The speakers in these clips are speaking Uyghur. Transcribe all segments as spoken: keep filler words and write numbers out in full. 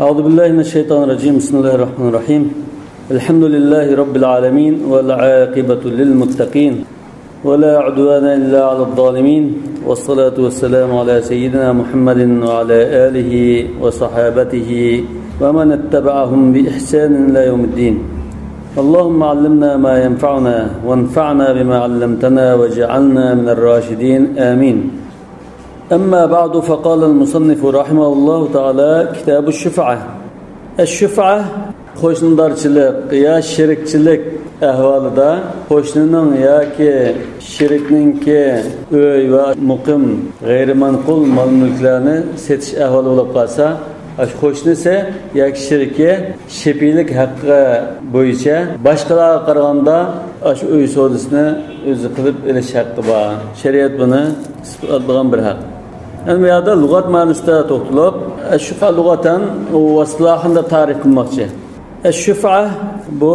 أعوذ بالله من الشيطان الرجيم. بسم الله الرحمن الرحيم. الحمد لله رب العالمين، والعاقبة للمتقين، ولا عدوان إلا على الظالمين، والصلاة والسلام على سيدنا محمد وعلى آله وصحابته ومن اتبعهم بإحسان إلى يوم الدين. اللهم علمنا ما ينفعنا، وانفعنا بما علمتنا، واجعلنا من الراشدين. آمين. أما بعد، فقال المصنف رحمه الله تعالى: كتاب الشفعة. ئەششۇفئە، قوشنىدارچىلىق يا شېرىكچىلىك ئەھۋالىدا قوشنىنىڭ ياكى شېرىكنىڭكى ئۆي ۋە مۇقىم غەيرىمەنقۇل مال-مۈلۈكلەرنى سېتىش ئەھۋالى بولۇپ قالسا، ئاشۇ قوشنىسى ياكى شېرىكى شەپىئىلىك ھەققى بويىچە باشقىلارغا قارىغاندا ئاشۇ ئۆي سودىسىنى ئۆزى قىلىپ ئېلىش ھەققى بار. شەرىئەت بۇنى ئىسپاتلىغان بىر ھەق. ئەمدى بۇ يەردە لۇغەت مەنىسىدە توختىلىپ، ئەششۇفئە لۇغەتەن ۋە ئىستىلاھەن دەپ تەرىپ قىلماقچى. ئەششۇفئە بۇ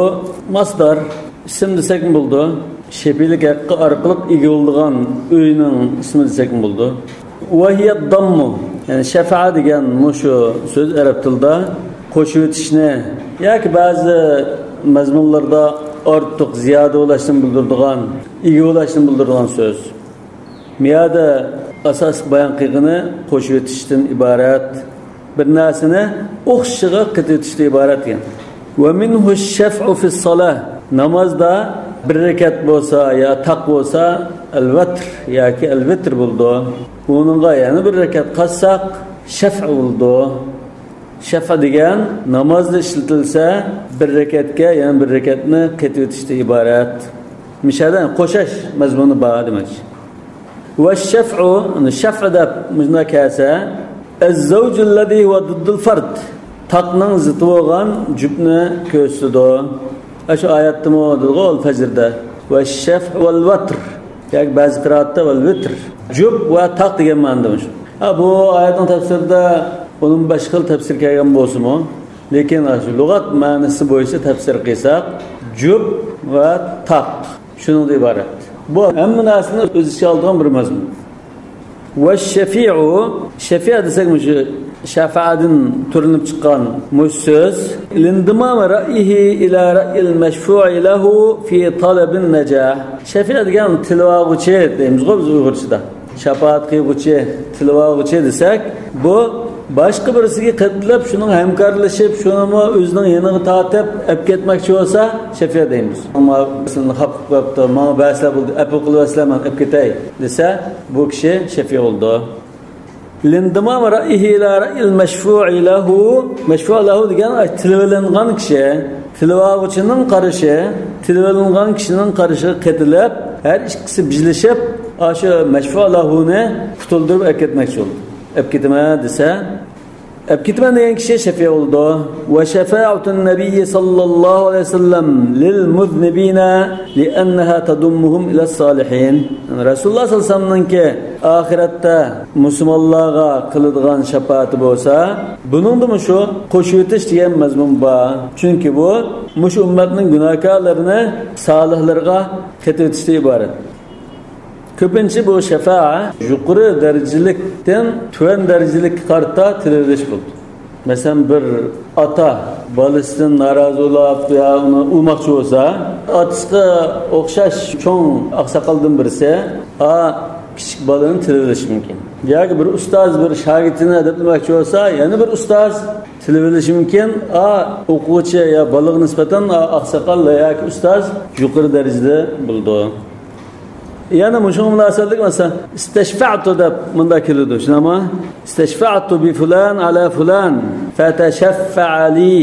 ماسدار، ئىسىم دېسەكمۇ بولىدۇ. شەپىئىلىك ھەققى ئارقىلىق ئىگە بولىدىغان ئۆينىڭ ئىسمى دېسەكمۇ بولىدۇ. ۋەھىيە داممۇ، يەنى شەفەئە دېگەن مۇشۇ سۆز ئەرەب تىلىدا قوشۇۋېتىشنى ياكى بەزى مەزمۇنلاردا ئارتۇق زىيادە بولۇشنى بىلدۈرىدىغان، ئىگە بولۇشنى بىلدۈرىدىغان سۆز. مىيادە ئاساسلىق بايان قىلغىنى قوشۇۋېتىشتىن ئىبارەت. بىر نەرسىنى ئوخشىشىغا قېتىۋېتىشتىن ئىبارەت دېگەن. ومنه الشفع في الصلاة. نامازدا بىر رەكەت بولسا يا تاق بولسا، ئەلۋەتر ياكى ئەلۋىتر بولىدۇ. ئۇنىڭغا يەنە بىر رەكەت قاتساق، شەفئ بولىدۇ. شەفئ دېگەن نامازدا ئىشلىتىلسە، بىر رەكەتكە يەنە بىر رەكەتنى قېتىۋېتىشتىن ئىبارەت. مىشەدە قوشاش مەزمۇنى بار دېمەكچى. ۋەششەفئۇ، شەفئ دەپ مۇشۇنداق كەلسە، ئەززەۋجۇللەزى ھۇۋە زىددۇل فەرد. تاقنىڭ زىتى بولغان جۈپنى كۆرسىتىدۇ. ئاشۇ ئايەتتىمۇ دېدىغۇ ئەل فەجردا. ۋەششەفئ ۋەل ۋەتر. ياكى بەزى قىرائەتتە ۋەل ۋىتر. جۈپ ۋە تاق دېگەن مەنىدە مۇشۇ. ھە، بۇ ئايەتنىڭ تەپسىرىدە ئۇنىڭ بەش خىل تەپسىر كەلگەن بولسىمۇ، لېكىن ئاشۇ لۇغەت مەنىسى بويىچە تەپسىر قىلساق، جۈپ ۋە تاق شۇنىڭدىن ئىبارەت. بۇ ھەممە نەرسىنى ئۆز ئىچىگە ئالىدىغان بىر مەزمۇن. ۋەششەفىئۇ، شەفىئە دېسەك مۇشۇ شەفەئەدىن تۈرلىنىپ چىققان مۇشۇ سۆز. لىندىمامى رەئيىھى ئىلە رەئيىل مەشفۇئى لەھۇ فى تەلەبىن نەجاھ. شەفىئە دېگەن تىلىۋالغۇچى دەيمىزغۇ بىز ئۇيغۇرچىدا. شاپائەت قىلغۇچى، تىلىۋالغۇچى دېسەك، بۇ باشقا بىرسىگە قېتىلىپ، شۇنىڭ ھەمكارلىشىپ، شۇنىمۇ ئۆزىنىڭ يېنىغا تارتىپ ئەپ كەتمەكچى بولسا، شەفىئە دەيمىز. ئەمما سېنى خاپا قىلىپ قويۇپتۇ، ماڭا بەرسىلە بولدى، ئەپۇ قىلىۋەرسىلە، مەن ئەپ كېتەي دېسە، بۇ كىشى شەفىئە بولىدۇ. لىندىمامى رەئيىھى ئىلە رەئيىل مەشفۇئى لەھۇ. مەشفۇئە لەھۇ دېگەن، ئاي، تىلىۋېلىنغان كىشى، تىلىۋالغۇچىنىڭ قارىشى، تىلىۋېلىنغان كىشىنىڭ قارىشىغا قېتىلىپ، ھەر ئىككىسى بىرلىشىپ، ئاشۇ مەشفۇئە لەھۇنى قۇتۇلدۇرۇپ ئەكەتمەكچى بولدى. ئەپ كېتىمەن دېسە، ئەپ كېتىمەن دېگەن كىشى شەفىئە بولىدۇ. ۋە شەفائەتۇن نەبىيي ساللاللاھۇ ئەلەيھى ۋەسەللەم لىل مۇزنىبىنە لىئەننەھا تەدۇممۇھۇم ئىلەس سالىھىن. رەسۇلۇللاھ ساللاللاھۇ ئەلەيھى ۋەسەللەمنىڭكى ئاخىرەتتە مۇسۇلمانلارغا قىلىدىغان شاپائىتى بولسا، بۇنىڭدىمۇ شۇ قوشۇۋېتىش دېگەن مەزمۇن بار. چۈنكى بۇ مۇشۇ ئۈممەتنىڭ گۇناھكارلىرىنى سالىھلىرىغا قېتىۋېتىشتىن ئىبارەت. كۆپىنچە بۇ شەپائە يۇقىرى دەرىجىلىكتىن تۆۋەن دەرىجىلىككە قارىتا تىلىۋېلىش بولىدۇ. مەسىلەن، بىر ئاتا بالىسىدىن نارازى بولۇپ يا ئۇنى ئۇرماقچى بولسا، ئاتىسىغا ئوخشاش چوڭ ئاقساقالدىن بىرسى، ئا، كىچىك بالىنى تىلىۋېلىشى مۇمكىن. ياكى بىر ئۇستاز بىر شاگىرتىنى ئەدەپلىمەكچى بولسا، يەنە بىر ئۇستاز تىلىۋېلىشى مۇمكىن. ئا، ئوقۇغۇچى يا بالىغا نىسبەتەن، ئا، ئاقساقال ياكى ئۇستاز يۇقىرى دەرىجىدە بولىدۇ. يەنە مۇشۇنىڭغا مۇناسىۋەتلىك مەسىلەن، ئىستەشفەئتۇ دەپ مۇنداق كېلىدۇ، شۇنداقمۇ؟ ئىستەشفەئتۇ بى فۇلان ئەلا فۇلان فەتەشەففەئە لى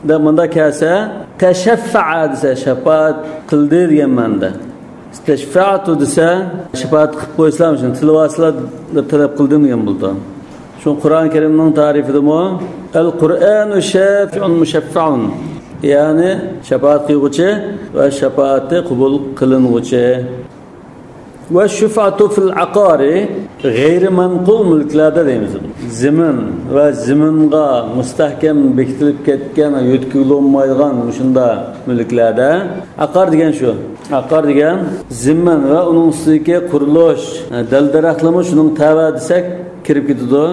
دەپ مۇنداق كەلسە، تەشەففەئە دېسە، شاپائەت قىلدى دېگەن مەنىدە. ئىستەشفەئتۇ دېسە، شاپائەت قىلىپ قويسىلا، شۇنى تىلىۋالسىلا دەپ تەلەپ قىلدىم دېگەن بولىدۇ. شۇ قۇرئان كەرىمنىڭ تەرىپىدىمۇ، ئەل قۇرئانۇ شافىئۇن مۇشەففەئۇن. يەنى شاپائەت قىلغۇچى ۋە شاپائىتى قوبۇل قىلىنغۇچى. ۋە شۇفئەتۇ فىل ئەقارى، غەيرىي مەنقۇل مۈلۈكلەردە دەيمىز. زېمىن ۋە زېمىنغا مۇستەھكەم بېكىتىلىپ كەتكەن، يۆتكىگىلى بولمايدىغان مۇشۇنداق مۈلۈكلەردە. ئەقار دېگەن شۇ. ئەقار دېگەن زېمىن ۋە ئۇنىڭ ئۈستىدىكى قۇرۇلۇش، دەل-دەرەخلىرىمۇ شۇنىڭ تەۋە دېسەك كىرىپ كېتىدۇ.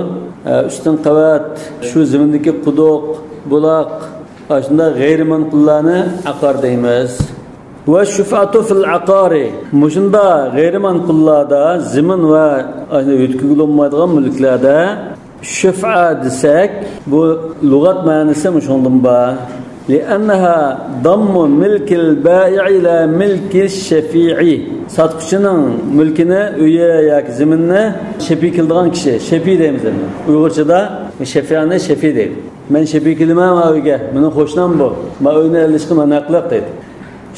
ئۈستۈن قەۋەت، شۇ زېمىندىكى قۇدۇق، بۇلاق، ئاشۇنداق غەيرىي مەنقۇللارنى ئاقار دەيمىز. ۋە شۇفئەتۇ فىل ئاقارى. مۇشۇنداق غەيرىي مەنقۇللاردا، زېمىن ۋە ئاشۇنداق يۆتكىگىلى بولمايدىغان مۈلۈكلەردە شۇفئە دېسەك، بۇ لۇغەت مەنىسى مۇشۇنىڭدىن بار. لأنها ضم ملك البائع إلى ملك الشفيع. ساتقۇچىنىڭ مۈلكىنى، ئۆيى ياكى زېمىنىنى شەپىي كېلىدىغان كىشى، شەپىي دەيمىز ئەمدى. ئۇيغۇرچىدا شەفىئانى شەپىي دەيدۇ. مەن شەپىي كېلىمەن ما ئۆيگە، مېنىڭ قوشنام بۇ. ما ئۆينى ئېلىشقا مەن ھەقلىق دەيدۇ.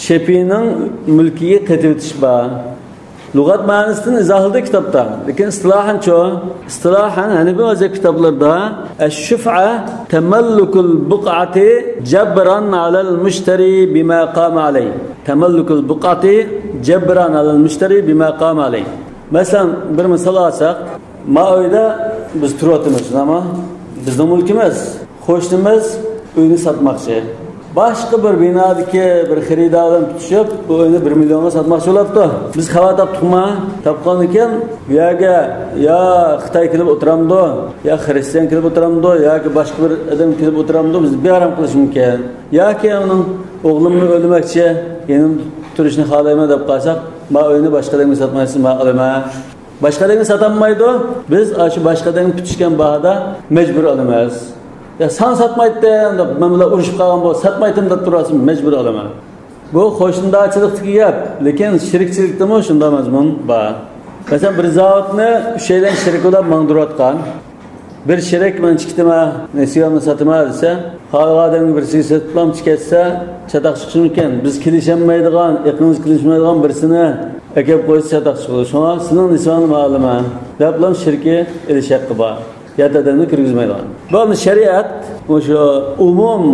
شەپىينىڭ مۈلكىگە قېتىۋېتىش بار. لۇغەت مەنىسىدىن ئىزاھلىدى كىتابتا. لېكىن ئىستىلاھەنچۇ؟ ئىستىلاھەن ھەنىفىي مەزھەپ كىتابلىرىدا الشفعة تملك البقعة جبرا على المشتري بما قام عليه. تملك البقعة جبرا على المشتري بما قام عليه. مەسىلەن، بىر مىسال ئالساق، ما ئۆيدە بىز تۇرۇۋاتىمىز، ئەمما بىزنىڭ مۈلكىمىز. قوشنىمىز ئۆينى ساتماقچى. باشقا بىر بىنادىكى بىر خېرىدار بىلەن پۈتۈشۈپ، بۇ ئۆينى بىر مىليونغا ساتماقچى بولۇپتۇ. بىز خەۋەر تاپتۇقما؟ تاپقاندىن كېيىن بۇ يەرگە يا خىتاي كېلىپ ئولتۇرامدۇ، يا خىرىستىيان كېلىپ ئولتۇرامدۇ، ياكى باشقا بىر ئادەم كېلىپ ئولتۇرامدۇ، بىزنى بىئارام قىلىشى مۇمكىن. ياكى ئۇنىڭ ئوغلۇمنى ئۆلمەكچى، يېنىمدا تۇرۇشنى خالايمەن دەپ قالساق، ما ئۆينى باشقا ئادەمگە ساتمايسىز، ما ئالىمەن. باشقا ئادەمگە ساتالمايدۇ. بىز ئاشۇ باشقا ئادەمگە پۈتۈشكەن باھادا مەجبۇر ئالىمىز. يا ساڭا ساتمايتتىم دەپ، مەن بىلەن ئۇرۇشۇپ قالغان بولسا، ساتمايتتىم دەپ تۇرۇۋالسا، مەجبۇر ئالىمەن. بۇ قوشنىدارچىلىقتىكى گەپ، لېكىن شېرىكچىلىكتىمۇ شۇنداق مەزمۇن بار. مەسىلەن، بىر زاۋۇتنى ئۈچەيلەن شېرىك بولاپ ماڭدۇرۇۋاتقان. بىر شېرىك، مەن چىقتىم ھە، نېسىۋامنى ساتىمەن دېسە، خالىغان ئادەمگە بىرسىگە سېتىپلام چىقەتسە، چاتاق چىقىشى مۇمكىن. بىز كېلىشەلمەيدىغان، ئېقىمىز كېلىشمەيدىغان بىرسىنى ئەكەپ قويسا چاتاق چىقىدۇ. شۇڭا سېنىڭ نېسىۋاڭنى مەن ئالىمەن دەپلام شېرىكى ئېلىش ھەققى بار. يات ئادەمنى كىرگۈزمەيدىغان. بۇ شەرىئەت مۇشۇ ئومۇم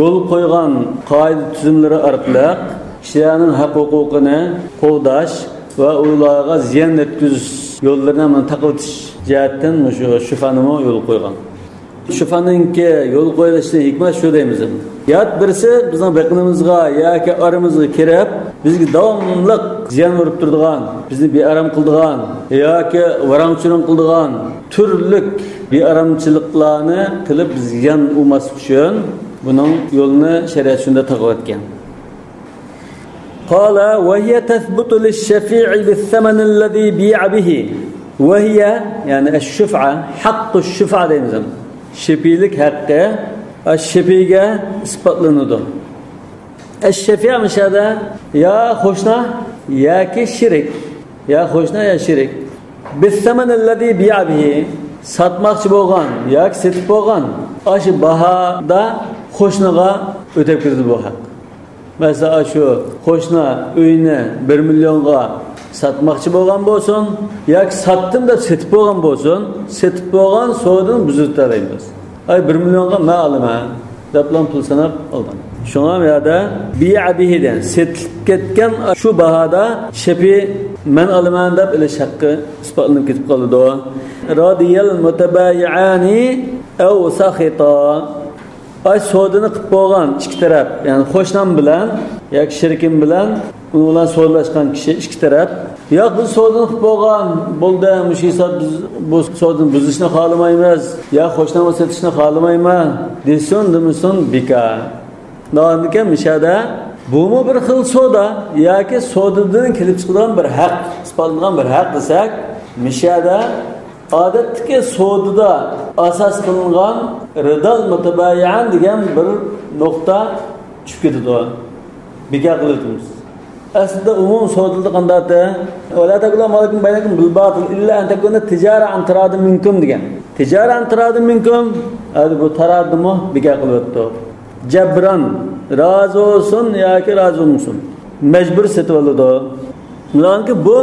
يول قويغان قائىدە تۈزۈملىرى ئارقىلىق كىشىلەرنىڭ ھەق ھوقۇقىنى قوغداش ۋە ئۇلارغا زىيان يەتكۈزۈش يوللىرىنى مانا تاقىۋېتىش جەھەتتىن مۇشۇ شۇفانىمۇ يولغا قويغان. شۇفانىڭكى يولغا قويۇلۇشىنىڭ ھېكمىتى شۇ دەيمىز. يات بىرسى بىزنىڭ بېقىنىمىزغا ياكى ئارىمىزغا كىرىپ، بىزگە داۋاملىق زىيان ئۇرۇپ تۇرىدىغان، بىزنى بىئارام قىلىدىغان ياكى ۋاراڭ-چۇرۇڭ قىلىدىغان تۈرلۈك بىئارامچىلىقلارنى قىلىپ زىيان ئۇرماسلىق ئۈچۈن بۇنىڭ يولىنى شەرىئەت شۇنداق تاقىۋەتكەن. قال: وهي تثبت للشفيع بالثمن الذي بيع به. وهي، يەنى الشفعة، حق الشفعة دەيمىز. شېپىيلىك ھەققى، ئە، شېپىيگە ئىسپاتلىنىدۇ. ئەششەفىئە مۇشۇ يەردە يا قوشنا ياكى شېرىك. يا قوشنا يا شېرىك. بالثمن الذي بيع به، ساتماقچى بولغان ياكى سېتىپ بولغان ئاشۇ باھادا قوشنىغا ئۆتەپ كىرىدۇ بۇ ھەق. مەسىلەن، ئاشۇ قوشنا ئۆينى بىر مىليونغا ساتماقچى بولغان بولسۇن ياكى ساتتىم دەپ سېتىپ بولغان بولسۇن، سېتىپ بولغان سودىنى بۇزۇۋېتەلەيمىز. ئاي، بىر مىليونغا مەن ئالىمەن دەپلا پۇل ساناپ ئالغان. شۇڭا بۇ يەردە بىئە بىھى دېگەن سېتىلىپ كەتكەن شۇ باھادا شېپى مەن ئالىمەن دەپ ئېلىش ھەققى ئىسپاتلىنىپ كېتىپ قالىدۇ. رضي المتبايعان أو سخطا. ئاي، سودىنى قىلىپ بولغان ئىككى تەرەپ، يەنى قوشنام بىلەن ياكى شېرىكىم بىلەن ئۇنىڭ بىلەن سودىلاشقان كىشى ئىككى تەرەپ. ياق، بىز سودىنى قىلىپ بولغان، بولدى، مۇشۇ ھېساب، بىز بۇ سودىنى بۇزۇشنى خالىمايمىز، يا قوشنامغا سېتىشنى خالىمايمەن دېسۇن، دېمىسۇن، بىكار. ئاندىن كېيىن مۇشۇ يەردە بۇمۇ بىر خىل سودا ياكى سودىدىن كېلىپ چىقىدىغان بىر ھەق، ئىسپاتلانغان بىر ھەق دېسەك، مۇشۇ يەردە ئادەتتىكى سودىدا ئاساس قىلىنغان رىدال مۇتەبايىئان دېگەن بىر نۇقتا چۈشۈپ كېتىدۇ. بىكار قىلىۋېتىمىز. ئەسلىدە ئومۇمىي سودىدا قانداقتى؟ ولا تأكلوا أموالكم بينكم بالباطل إلا أن تكون تجارة عن تراض منكم دېگەن. تجارة عن تراض منكم، ھازىر بۇ تارادىمۇ بىكار قىلىۋەتتۇق. جەبران، رازى بولسۇن ياكى رازى بولمىسۇن، مەجبۇر سېتىۋالىدۇ. بۇلارنىڭكى بۇ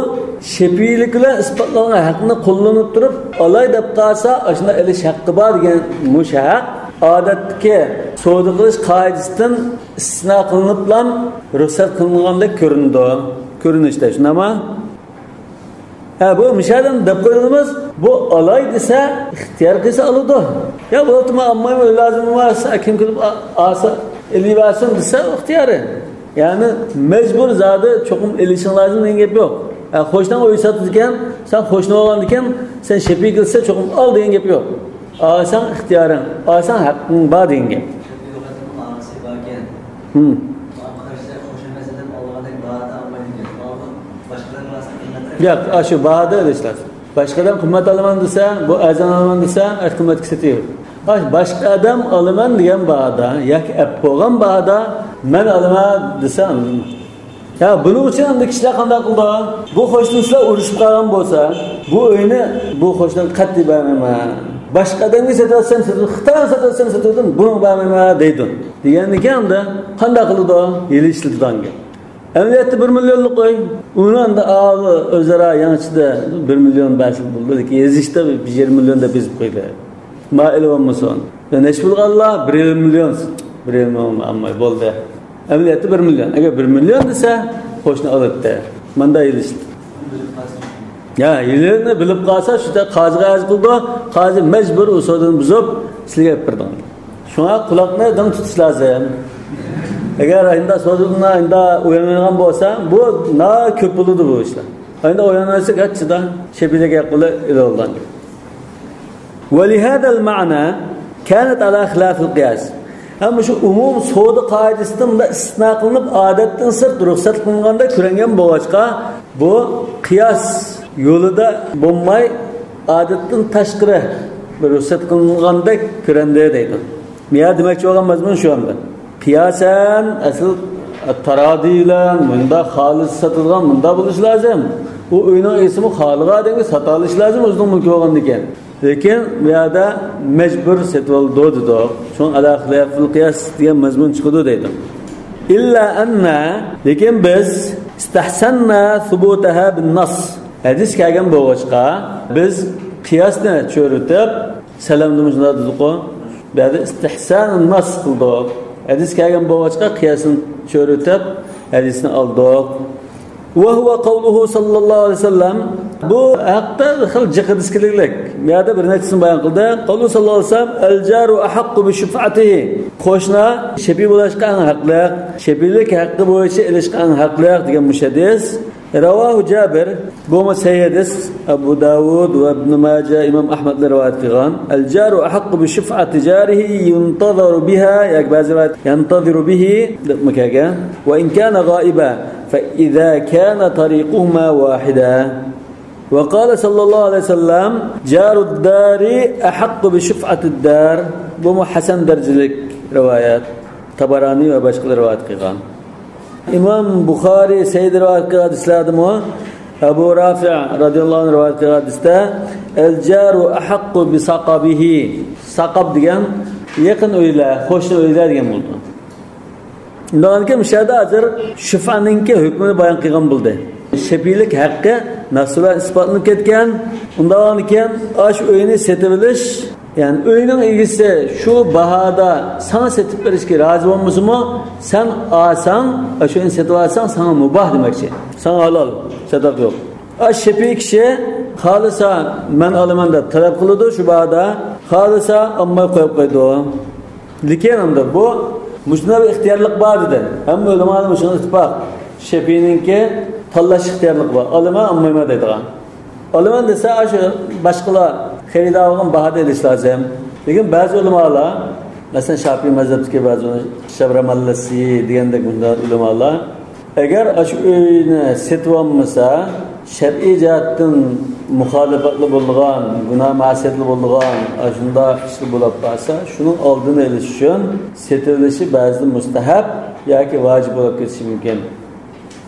شەپىيلىك بىلەن ئىسپاتلانغان ھەقنى قوللىنىپ تۇرۇپ، ئالاي دەپ قالسا، ئاشۇنداق ئېلىش ھەققى بار دېگەن مۇشۇ ھەق ئادەتتىكى سودا قىلىش قائىدىسىدىن ئىستىسنا قىلىنىپلا رۇخسەت قىلىنغاندەك كۆرۈنىدۇ. كۆرۈنۈشتە، شۇنداقمۇ؟ ھە، بۇ مۇشۇ يەردىن دەپ قويغىنىمىز، بۇ ئالاي دېسە، ئىختىيار قىلسا ئالىدۇ. يا بولۇپتۇ، مەن ئالمايمەن، لازىم ئەمەس، كىم كېلىپ ئا-، ئالسا ئېلىۋەرسۇن دېسە، ئىختىيارى. يەنى مەجبۇر زادى چوقۇم ئېلىشىڭ لازىم دېگەن گەپ يوق. ھە، قوشناڭ ئۆي ساتىدىكەن، سەن قوشنا بولغاندىكىن، سەن شەپىي قىلسا چوقۇم ئال دېگەن گەپ يوق. ئالساڭ ئىختىيارىڭ، ئالساڭ ھەققىڭ بار دېگەن گەپ. ياق، ئاشۇ باھادا ئېلىش لازىم. باشقا ئادەم قىممەت ئالىمەن دېسە، بۇ ئەرزان ئالىمەن دېسە، ئەر قىممەتكە سېتىۋېرىدۇ. ئاش باشقا ئادەم ئالىمەن دېگەن باھادا ياكى ئەپ بولغان باھادا مەن ئالىمەن دېسە ئالىمەن. يا بۇنىڭ ئۈچۈن ئەمدى كىشىلەر قانداق قىلىدۇ؟ بۇ قوشنىسىلار ئۇرۇشۇپ قالغان بولسا، بۇ ئۆينى بۇ قوشنىغا قەتئىي بەرمەيمەن. باشقا ئادەمگە سېتىۋەتسەم سېتىۋېتىم، خىتايغا سېتىۋەتسەم سېتىۋېتىم، بۇنىڭغا بەرمەيمەن دەيدۇ. دېگەندىن كېيىن ئەمدى قانداق قىلىدۇ؟ ھىيلە ئىشلىتىدىغان گەپ. ئەمەلىيەتتە بىر مىليونلۇق ئۆي. ئۇنى ئەمدى ئاۋۇ ئۆزئارا يېڭىچىدا بىر مىليون بەرسە بولدى، لېكىن يېزىشتا بىر يېرىم مىليون دەپ يېزىپ قويدى. مائىل بولمىسۇن. نەچچە پۇلغا ئاللا؟ بىر يېرىم مىليون. بىر يېرىم مىليون ئالماي بولدى. ئەمەلىيەتتە بىر مىليون. ئەگەر بىر مىليون دېسە، قوشنا ئالاتتى. ماندا ئېلىشتى. يا، ھىيلىنى بىلىپ قالسا، شۇ قازىغا ئەرز قىلىدۇ. قازى مەجبۇر ئۇ سودىنى بۇزۇپ، سىلىگە ئېلىپ بېرىدۇ. شۇڭا قۇلاقنى دىڭ تۇتۇش لازىم. ئەگەر ئايندا سودىدىن ئايندا ئويلىنىدىغان بولسا، بۇ نا كۆپ بولىدۇ بۇ ئىشلار. ئايندا ئويلانمىسا، گەپ چىدا، شەپىلەك ياققىلى ئېلىۋالغان. ولهذا المعنى كانت على خلاف القياس. ھەم شۇ ئومۇم سودا قائىدىسىدىن بۇنداق ئىستىسنا قىلىنىپ، ئادەتتىن سىرت رۇخسەت قىلىنغاندەك كۆرۈنگەن بولغاچقا، بۇ قىياس يولىدا بولماي، ئادەتتىن تاشقىرى بىر رۇخسەت قىلىنغاندەك كۆرۈندى دەيدۇ. مىيا دېمەكچى بولغان مەزمۇن شۇ ئەمدى. قىياسەن ئەسلى تارادى بىلەن مۇنداق خالىس ساتىدىغان مۇنداق بولۇشى لازىم. ئۇ ئۆينىڭ ئىگىسىمۇ خالىغان ئادەمگە ساتالىشى لازىم، ئۆزىنىڭ مۈلكى بولغاندىكىن. لېكىن بۇ يەردە مەجبۇر سېتىۋالىدۇ دېدۇق. شۇڭا ئالا خىلاپىل قىياس دېگەن مەزمۇن چىقىدۇ دەيدۇ. إلا أن، لېكىن بىز، استحسنا ثبوتها بالنص. ھەدىس كەلگەن بولغاچقا، بىز قىياسنى چۆرۈتۈپ، سەلەمدىمۇ شۇنداق دېدۇققۇ. بۇ يەردە ئىستىھسان ناس قىلدۇق. ھەدىس كەلگەن بولغاچقا، قىياسنى چۆرۈتۈپ، ھەدىسنى ئالدۇق. وهو قوله صلى الله عليه وسلم. بۇ ھەقتە خېلى جىق ھەدىس كېلىگلىك. بۇ يەردە بىر نەچچىسىنى بايان قىلدى. قوله صلى الله عليه وسلم، الجار أحق بشفعته. قوشنا شەپىي بولۇشقا ئەڭ ھەقلىق، شەپىيلىك ھەققى بويىچە ئېلىشقا ئەڭ ھەقلىق دېگەن مۇشۇ ھەدىس. رواه جابر، بۇمۇ سەھىھ ھەدىس، ئەبۇ داۋۇد ۋە ئىبنى ماجە، ئىمام ئەھمەدلەر رىۋايەت قىلغان. الجار أحق بشفعة جاره ينتظر بها، ياكى بەزى رىۋايەت ينتظر به دەپمۇ كەلگەن. وإن كان غائبا، فإذا كان طريقهما واحدا. وقال صلى الله عليه وسلم، جار الدار أحق بشفعة الدار. بۇمۇ ھەسەن دەرىجىلىك رىۋايەت. تابارانى ۋە باشقىلار رىۋايەت قىلغان. ئىمام بۇخارى سەھىھ رىۋايەت قىلغان ھەدىسلەردىمۇ ئەبۇ رافىئ رەزىياللاھۇ ئەنھۇ رىۋايەت قىلغان ھەدىستە، الجار أحق بصقبه. ساقاب دېگەن يېقىن ئۆيلەر، قوشنا ئۆيلەر دېگەن بولىدۇ. ئۇنداقكەن مۇشۇ يەردە ھازىر شۇفانىڭكى ھۆكمىنى بايان قىلغان بولدى. شەپىيلىك ھەققى نەس بىلەن ئىسپاتلىنىپ كەتكەن. ئۇنداقكەن ئاشۇ ئۆينى سېتىۋېلىش، يەنى ئۆينىڭ ئىگىسى شۇ باھادا ساڭا سېتىپ بېرىشكە رازى بولمىسىمۇ، سەن ئالساڭ، ئاشۇ ئۆينى سېتىۋالساڭ، ساڭا مۇباھ دېمەكچى. ساڭا ھالال، سەدەقە يوق. ئاشۇ شەپىي كىشى خالىسا مەن ئالىمەن دەپ تەلەپ قىلىدۇ شۇ باھادا، خالىسا ئالماي قويۇپ قويىدۇ. لېكىن ئەمدى بۇ مۇشۇنداق بىر ئىختىيارلىق بار دېدى. ھەممە ئۆلىمالار مۇشۇنىڭغا ئىتتىپاق. شەپىينىڭكى تاللاش ئىختىيارلىقى بار. ئالىمەن، ئالمايمەن دەيدىغان. ئالىمەن دېسە، ئاشۇ باشقىلار خېرىدار بولغان باھادا ئېلىش لازىم. لېكىن بەزى ئۆلىمالار، مەسىلەن، شاپىئىي مەزھەپتىكى بەزى شەبرەمەللىسى دېگەندەك مۇنداق ئۆلىمالار، ئەگەر ئاشۇ ئۆينى سېتىۋالمىسا، شەرئىي جەھەتتىن مۇخالىپەتلىك بولىدىغان، گۇناھ مەسىيەتلىك بولىدىغان، ئاشۇنداق ئىشلار بولۇپ قالسا، شۇنىڭ ئالدىنى ئېلىش ئۈچۈن سېتىۋېلىشى بەزىدە مۇستەھەب ياكى ۋاجىپ بولۇپ كېتىشى مۇمكىن.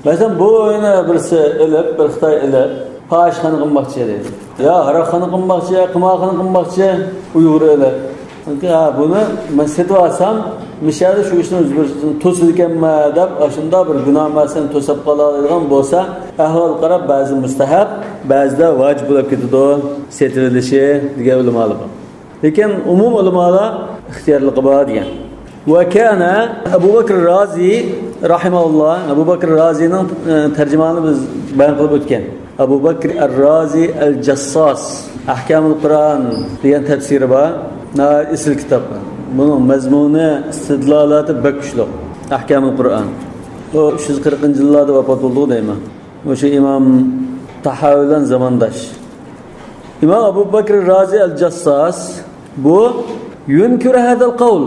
مەسىلەن، بۇ ئۆينى بىرسى ئېلىپ، بىر خىتاي ئېلىپ، پاھىشخانا قىلماقچى دەيدۇ. يا ھاراقخانا قىلماقچى، يا قىمارخانا قىلماقچى، ئۇيغۇر ئېلىپ. چۈنكى، ھا، بۇنى مەن سېتىۋالسام، مۇشۇ يەردە شۇ ئىشنى بىر توسىدىكەنمەن دەپ، ئاشۇنداق بىر گۇناھ مەسىلىنى توساپ قالالايدىغان بولسا، ئەھۋال قاراپ، بەزى مۇستەھەب، بەزىدە ۋاجىپ بولۇپ كېتىدۇ، سېتىۋېلىشى دېگەن ئۆلىمالار بار. لېكىن ئومۇم ئۆلىمالار ئىختىيارلىقى بار دېگەن. ۋە كانە ئەبۇ بەكر رازى رەھىمەھۇللاھ، ئەبۇ بەكر رازىنىڭ، ئە، تەرجىمانى بىز بايان قىلىپ ئۆتكەن. ئەبۇ بەكر ئەر-رازى ئەل-جەسساس، ئەھكامۇل قۇرئان دېگەن تەپسىرى بار. ناھايىتى ئېسىل كىتاب. بۇنىڭ مەزمۇنى، ئىستىدلالاتى بەك كۈچلۈك. ئەھكامۇل قۇرئان. ئۇ ئۈچ يۈز قىرىقىنچى يىللاردا ۋاپات بولدى دەيمەن. مۇشۇ ئىمام تاھاۋى بىلەن زامانداش. ئىمام ئەبۇ بەكر رازى ئەل-جەسساس بۇ يۇنكىرۇ ھەزەل قەۋل.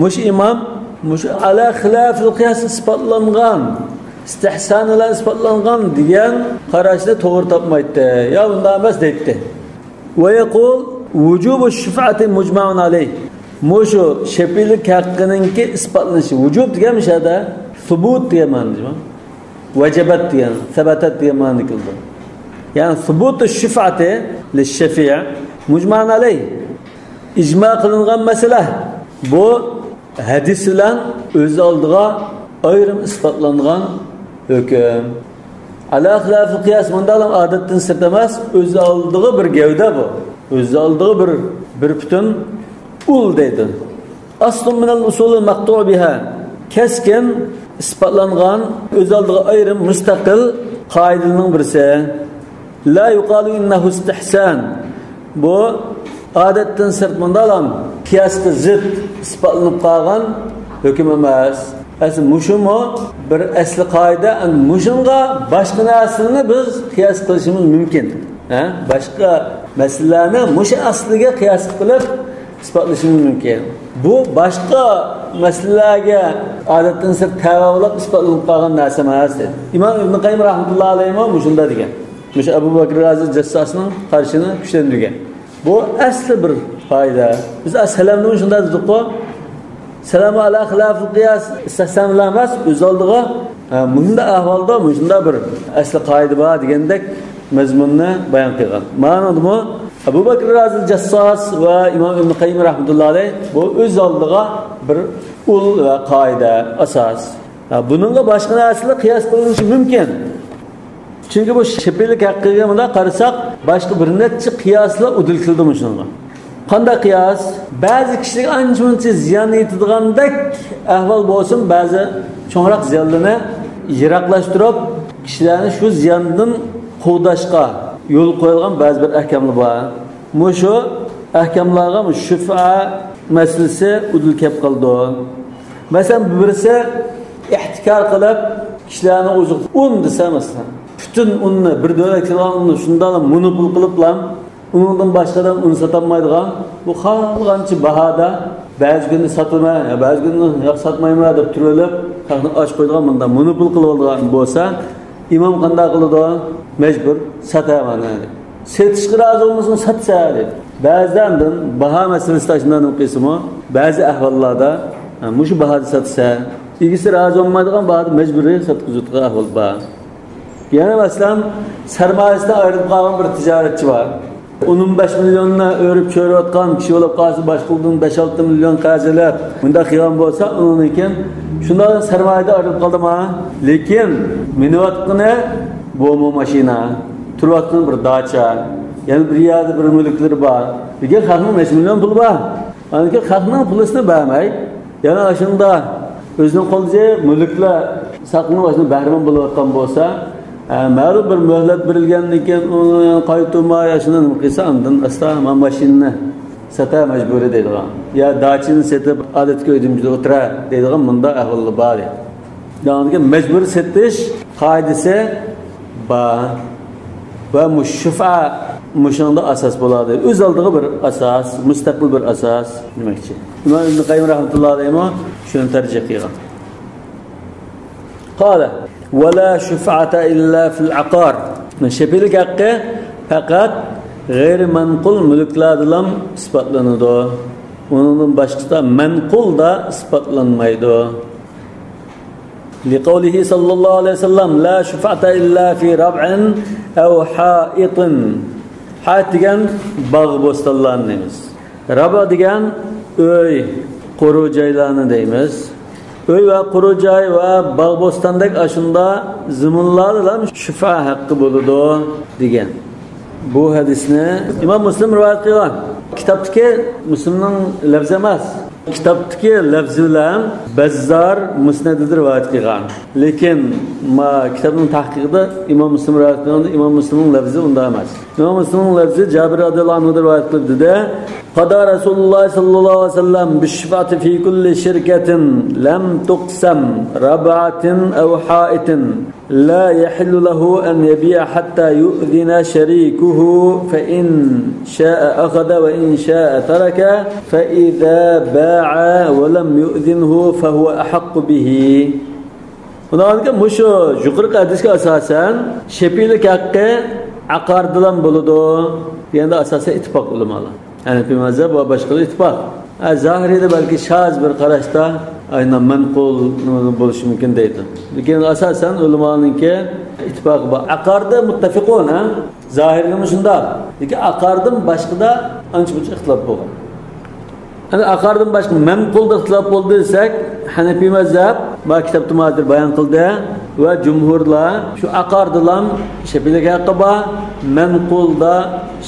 مۇشۇ ئىمام مۇشۇ ئەلا خىلاپىل قىياس ئىسپاتلانغان، ئىستىھسان بىلەن ئىسپاتلانغان دېگەن قاراشنى توغرا تاپمايتتى. يا بۇنداق ئەمەس دەيتتى. ۋە يەقۇل ۋۇجۇبۇ شۇفئەتى مۇجمەئۇن ئەلەيھ. مۇشۇ شەپىئىلىك ھەققىنىڭكى ئىسپاتلىنىشى. ۋۇجۇب دېگەن مۇشۇ يەردە سۇبۇت دېگەن مەنىدە. ۋەجەبەت دېگەن، سەبەتەت دېگەن مەنىدە كېلىدۇ. يەنى سۇبۇتۇ شۇفئەتى لىششەفىئى مۇجمەئۇن ئەلەيھ. ئىجما قىلىنغان مەسىلە. بۇ ھەدىس بىلەن ئۆز ئالدىغا ئايرىم ئىسپاتلانغان ھۆكۈم. ئەلا خىلاپىل قىياس مۇنداقلا ئادەتتىن سىرت ئەمەس، ئۆز ئالدىغا بىر گەۋدە بۇ. ئۆز ئالدىغا بىر، بىر پۈتۈن ئۇل دەيدۇ. ئەسلۇن مىنەل ئۇسۇلىل مەقتۇئۇ بىھا. كەسكىن ئىسپاتلانغان، ئۆز ئالدىغا ئايرىم مۇستەقىل قائىدىنىڭ بىرسى. لا يۇقالۇ ئىننەھۇ ئىستىھسان. بۇ ئادەتتىن سىرت مۇنداقلام قىياسقا زىت ئىسپاتلىنىپ قالغان ھۆكۈم ئەمەس. ئەسلى مۇشۇمۇ بىر ئەسلى قائىدە، ئەمدى مۇشۇنىڭغا باشقا نەرسىلەرنى بىز قىياس قىلىشىمىز مۇمكىن. ھە؟ باشقا مەسىلىلەرنى مۇشۇ ئەسلىگە قىياس قىلىپ ئىسپاتلىشىمىز مۇمكىن. بۇ باشقا مەسىلىلەرگە ئادەتتىن سىرت تەۋە بولۇپ ئىسپاتلىنىپ قالغان نەرسە ئەمەس، دېدى. ئىمام ئىبن قەييىم رەھمەتۇللاھى ئەلەيھىمۇ مۇشۇنداق دېگەن. مۇشۇ ئەبۇ بەكرى رازى جەسساسنىڭ قارىشىنى كۈچلەندۈرگەن. بۇ ئەسلى بىر قائىدە. بىز سەلەمدىمۇ شۇنداق دېدۇققۇ. سەلەم ئەلا خىلاپىل قىياس ئىستىھسان بىلەن ئەمەس، ئۆز ئالدىغا، ھە، مۇشۇنداق ئەھۋالدا مۇشۇنداق بىر ئەسلى قائىدە بار دېگەندەك مەزمۇننى بايان قىلغان. مانىدىمۇ ئەبۇ بەكرى رازى جەسساس ۋە ئىمام ئىبن قەييىم رەھمەتۇللاھى ئەلەيھ بۇ ئۆز ئالدىغا بىر ئۇل ۋە قائىدە، ئاساس. ھە، بۇنىڭغا باشقا نەرسىلەر قىياس قىلىنىشى مۇمكىن. چۈنكى بۇ شەپىئىلىك ھەققىگە مۇنداق قارىساق، باشقا بىر نەچچە قىياسلار ئۇدۇل كېلىدۇ مۇشۇنىڭغا. قانداق قىياس؟ بەزى كىشىلەرگە ئانچە-مۇنچە زىيان يېتىدىغاندەك ئەھۋال بولسىمۇ، بەزى چوڭراق زىيانلىرىنى يىراقلاشتۇرۇپ، كىشىلەرنى شۇ زىياندىن قوغداشقا يول قويۇلغان بەزى بىر ئەھكاملار بار. مۇشۇ ئەھكاملارغا مۇ شۇفئە مەسىلىسى ئۇدۇل كەپ قالىدۇ. مەسىلەن، بىرسى ئېھتىكار قىلىپ، كىشىلەرنى ئوزۇق ئۇن دېسە، مەسىلەن، پۈتۈن ئۇننى، بىر دۆلەت كېلىدىغان ئۇننى شۇنداق مونوپول قىلىپلا، ئۇنىڭدىن باشقا ئادەم ئۇن ساتالمايدىغان، بۇ خالىغانچە باھادا بەزى كۈنى ساتىمەن، يا بەزى كۈنى ياق ساتمايمەن دەپ تۇرۇۋېلىپ، خەقنى ئاچ قويىدىغان، مۇنداق مونوپول قىلىۋالىدىغان بولسا، ئىمام قانداق قىلىدۇ؟ مەجبۇر ساتىمەن دەيدۇ. سېتىشقا رازى بولمىسىمۇ ساتسا دەيدۇ. بەزىدە ئاندىن باھا مەسىلىسىدە شۇنداق نېمە قىلسىمۇ، بەزى ئەھۋاللاردا، ھە، مۇشۇ باھادا ساتسا، ئىگىسى رازى بولمايدىغان باھادا مەجبۇرىي ساتقۇزۇۋېتىدىغان ئەھۋال بار. يەنە مەسىلەن، سەرمايىسىدىن ئايرىلىپ قالغان بىر تىجارەتچى بار. ئون بەش مىليوننى ئۆرۈپ چۆرۈۋاتقان كىشى بولۇپ قالسا، باشقىلاردىن بەش-ئالتە مىليون قەرز ئېلىپ، مۇنداق قىلغان بولسا، ئۇنىڭدىن كېيىن شۇنداق سەرمايىدە ئايرىلىپ قالدىما؟ لېكىن مىنىۋاتقىنى بۇمۇ ماشىنا، تۇرۇۋاتقىنى بىر داچا، يەنە بىر يەردە بىر مۈلۈكلىرى بار. لېكىن خەقنىڭ نەچچە مىليون پۇلى بار. ئاندىن كېيىن خەقنىڭ پۇلىسىنى بەرمەي، يەنە ئاشۇنداق ئۆزىنىڭ قولىدىكى مۈلۈكلەر ساقلىنىپ، ئاشۇنداق بەھرىمەن بولۇۋاتقان بولسا، ئە، مەلۇم بىر مۆھلەت بېرىلگەندىن كېيىن ئۇنى قايتۇرماي، ئاشۇنداق نېمە قىلسا، ئاندىن ئاستا مانا ماشىنىنى ساتا مەجبۇرىي دەيدىغان، يا داچىنى سېتىپ، ئادەتتىكى ئۆيدە ئولتۇرا دەيدىغان مۇنداق ئەھۋاللار بار. يەنى مەجبۇرىي سېتىش قائىدىسى بار. ۋە مۇشۇ شۇفئە مۇشۇنىڭدا ئاساس بولىدۇ. ئۆز ئالدىغا بىر ئاساس، مۇستەقىل بىر ئاساس دېمەكچى. ئىمام ئىبن قەييىم رەھمەتۇللاھى ئەلەيھىمۇ شۇنى تەرجىھ قىلغان. قال: ۋە لا شۇفئەتە ئىللا فىل ئەقار. شەپىئىلىك ھەققى پەقەت غەيرىي مەنقۇل مۈلۈكلەردىلا ئىسپاتلىنىدۇ. ئۇنىڭدىن باشقىسىدا مەنقۇلدا ئىسپاتلانمايدۇ. لقوله صلى الله عليه وسلم: لا شفعة إلا في ربع أو حائط. ھائىت دېگەن باغ بوستانلارنى دەيمىز. رەبە دېگەن ئۆي، قۇرۇ جايلارنى دەيمىز. ئۆي ۋە قۇرۇ جاي ۋە باغ بوستاندەك ئاشۇنداق زېمىنلاردىلا شۇفئە ھەققى بولىدۇ دېگەن. بۇ ھەدىسنى ئىمام مۇسلىم رىۋايەت قىلغان. كىتابتىكى مۇسلىمنىڭ لەپزى ئەمەس. كىتابتىكى لەپزى بىلەن بەززار مۇسنەددە رىۋايەت قىلغان. لېكىن ما كىتابنىڭ تەھقىقىدا ئىمام مۇسلىم رىۋايەت قىلغاندا ئىمام مۇسلىمنىڭ لەپزى ئۇنداق ئەمەس. ئىمام مۇسلىمنىڭ لەپزى جابىر رەزىياللاھۇ ئەنھۇدىن رىۋايەت قىلىندى. قضى رسول الله صلى الله عليه وسلم بالشفعة في كل شركة لم تقسم ربعة أو حائط لا يحل له أن يبيع حتى يؤذن شريكه، فإن شاء أخذ وإن شاء ترك، فإذا باع ولم يؤذنه فهو أحق به. بۇنىڭدىن كېيىن مۇشۇ يۇقىرىقى ھەدىسكە ئاساسەن شەپىئىيلىك ھەققى ئەقاردىلام بولىدۇ دېگەندە ئاساسەن ئىتتىپاق ئۆلىمالار. ھەنەفىي مەزھەپ ۋە باشقىلار ئىتتىپاق. ھە، زاھىرىيدا بەلكى شاز بىر قاراشتا، ئاينا مەنقۇل بولۇشى مۇمكىن دەيدۇ. لېكىن ئاساسەن ئۆلىمانىڭكى ئىتتىپاقى بار. ئەقاردا مۇتتەفىقۇن، ھە؟ زاھىرىدىمۇ شۇنداق. لېكىن ئەقاردىن باشقىدا ئانچە-مۇنچە ئىختىلاپ بولغان. ئەنە ئەقاردىن باشقا مەنقۇلدا ئىختىلاپ بولدى دېسەك، ھەنەفىي مەزھەپ، ما كىتابتا ھازىر بايان قىلدى، ۋە جۇمھۇرلار شۇ ئەقاردىلام شەپىئىيلىك ھەققى بار، مەنقۇلدا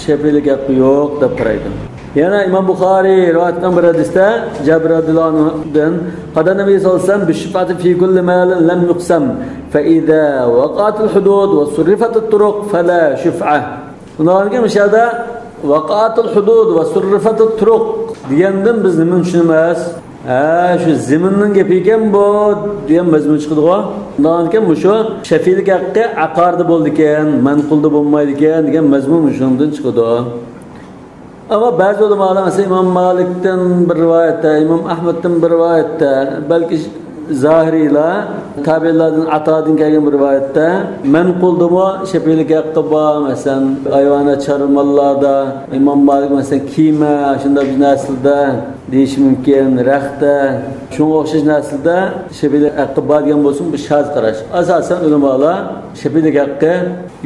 شەپىئىيلىك ھەققى يوق دەپ قارايدۇ. يەنە ئىمام بۇخارىي رىۋايەت قىلغان بىر ھەدىستە جابىر رەزىياللاھۇ ئەنھۇدىن، قضى النبي صلى الله عليه وسلم بالشفعة في كل مال لم يقسم، فإذا وقعت الحدود وصرفت الطرق فلا شفعة. ئۇنداقتىن كېيىن مۇشۇ يەردە ۋاقائەتۇل ھۇدۇد ۋە سۇررىفەتۇت تۇرۇق دېگەندىن بىز نېمىنى چۈشىنىمىز؟ ھە، شۇ زېمىننىڭ گېپى ئىكەن بۇ دېگەن مەزمۇن چىقىدىغۇ. ئۇنداقتىن كېيىن مۇشۇ شەپىئىيلىك ھەققى ئەقاردا بولىدىكەن، مەنقۇلدا بولمايدىكەن دېگەن مەزمۇن مۇشۇنىڭدىن چىقىدۇ. ئەمما بەزى ئۆلىمالار، مەسىلەن، ئىمام مالىكتىن بىر رىۋايەتتە، ئىمام ئەھمەدتىن بىر رىۋايەتتە، بەلكى زاھىرىيلار، تابىئىنلاردىن ئاتادىن كەلگەن بىر رىۋايەتتە، مەنقۇلدىمۇ شەپىئىيلىك ھەققى بار، مەسىلەن، ھايۋانات چارۋىلاردا، ئىمام مالىك، مەسىلەن، كىيمە، شۇنداق بىر نەرسىلەردە دېيىشى مۇمكىن، رەختە، شۇنىڭغا ئوخشاش نەرسىلەردە شەپىئىيلىك ھەققى بار دېگەن بولسىمۇ، بۇ شاز قاراش. ئاساسەن ئۆلىمالار شەپىئىيلىك ھەققى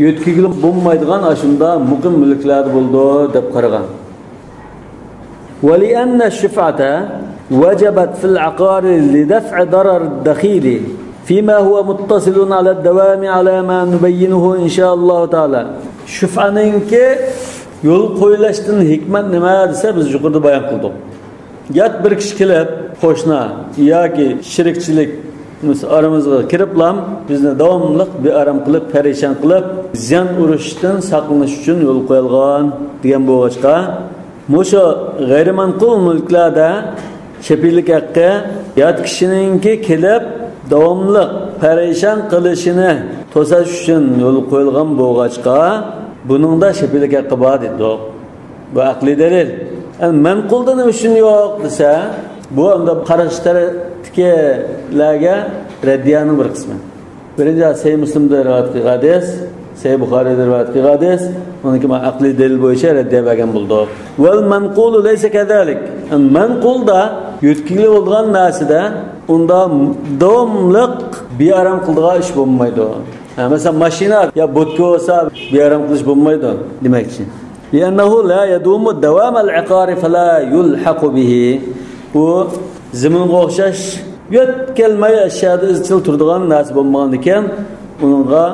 يۆتكىگىلى بولمايدىغان ئاشۇنداق مۇقىم مۈلۈكلەردە بولىدۇ دەپ قارىغان. ولأن الشفعة وجبت في العقار لدفع ضرر الدخيل فيما هو متصل على الدوام على ما نبينه إن شاء الله تعالى. شۇفئانىڭكى يول قويۇلۇشتىن ھېكمەت نېمە دېسە، بىز يۇقىرىدا بايان قىلدۇق. يات بىر كىشى كېلىپ، قوشنا ياكى شېرىكچىلىك ئارىمىزغا كىرىپلام، بىزنى داۋاملىق بىئارام قىلىپ، پەرىشان قىلىپ، زىيان ئۇرۇشتىن ساقلىنىش ئۈچۈن يول قويۇلغان دېگەن بولغاچقا، مۇشۇ غەيرىي مەنقۇل مۈلۈكلەردە شەپىئىيلىك ھەققى يات كىشىنىڭكى كېلىپ داۋاملىق پەرىشان قىلىشىنى توساش ئۈچۈن يول قويۇلغان بولغاچقا، بۇنىڭدا شەپىئىيلىك ھەققى بار دېدۇق. بۇ ئەقلىي دەلىل. ئەمما مەنقۇلدا نېمە ئۈچۈن يوق دېسە، بۇ ئەمدى قارشى تەرەپتىكىلەرگە رەددىيەنىڭ بىر قىسمى. بىرىنچى، سەھىھ مۇسلىمدا رىۋايەت قىلغان ھەدىس، سەھىھ بۇخارىيدا رىۋايەت قىلغان ھەدىس، ئۇنىڭكى ئەقلىي دەلىل بويىچە رەددىيە بەرگەن بولدۇق. ۋەل مەنقۇلۇ لەيسە كەزالىك. مەنقۇلدا يۆتكىگىلى بولىدىغان نەرسىدە ئۇندا داۋاملىق بىئارام قىلىدىغان ئىش بولمايدۇ. ھە، مەسىلەن، ماشىنا يا بوتكا بولسا بىئارام قىلىش بولمايدۇ دېمەكچى. لأنه لا يدوم دوام العقار فلا يلحق به. بۇ زېمىنغا ئوخشاش يۆتكەلمەي ئەشيادا ئىزچىل تۇرىدىغان نەرسە بولمىغاندىكىن، ئۇنىڭغا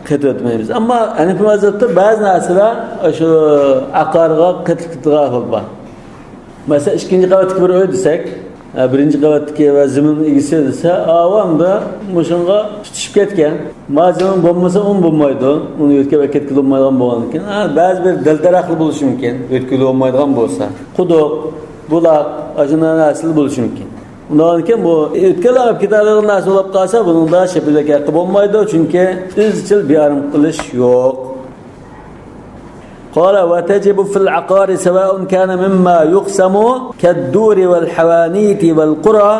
قېتىۋەتمەيمىز. ئەمما ھەنەفىي مەزھەپتە بەزى نەرسىلەر شۇ ئەقارغا قېتىپ كېتىدىغان ئەھۋال بار. مەسىلەن، ئىككىنچى قەۋەتتىكى بىر ئۆي دېسەك، ھە، بىرىنچى قەۋەتتىكى ۋە زېمىن ئىگىسى دېسە، ئاۋامدا مۇشۇنىڭغا تۇتىشىپ كەتكەن. ما زېمىن بولمىسا، ئۇمۇ بولمايدۇ. ئۇنى يۆتكەپ ئەكەتكىلى بولمايدىغان بولغاندىكىن، ھە، بەزى بىر دەل-دەرەخلەر بولۇشى مۇمكىن. يۆتكىلى بولمايدىغان بولسا. قۇدۇق، بۇلاق، ئاشۇنداق نەرسىلەر بولۇشى مۇمكىن. ئۇنداقكەن بۇ ئۆتكەلەپ كېتەلەيدىغان نەرسە بولۇپ قالسا، بۇنىڭدا شەپىئىيلىك ھەققى بولمايدۇ، چۈنكى ئىزچىل بىئارام قىلىش يوق. قال وتجب في العقار سواء كان مما يقسم كالدور والحوانيت والقرى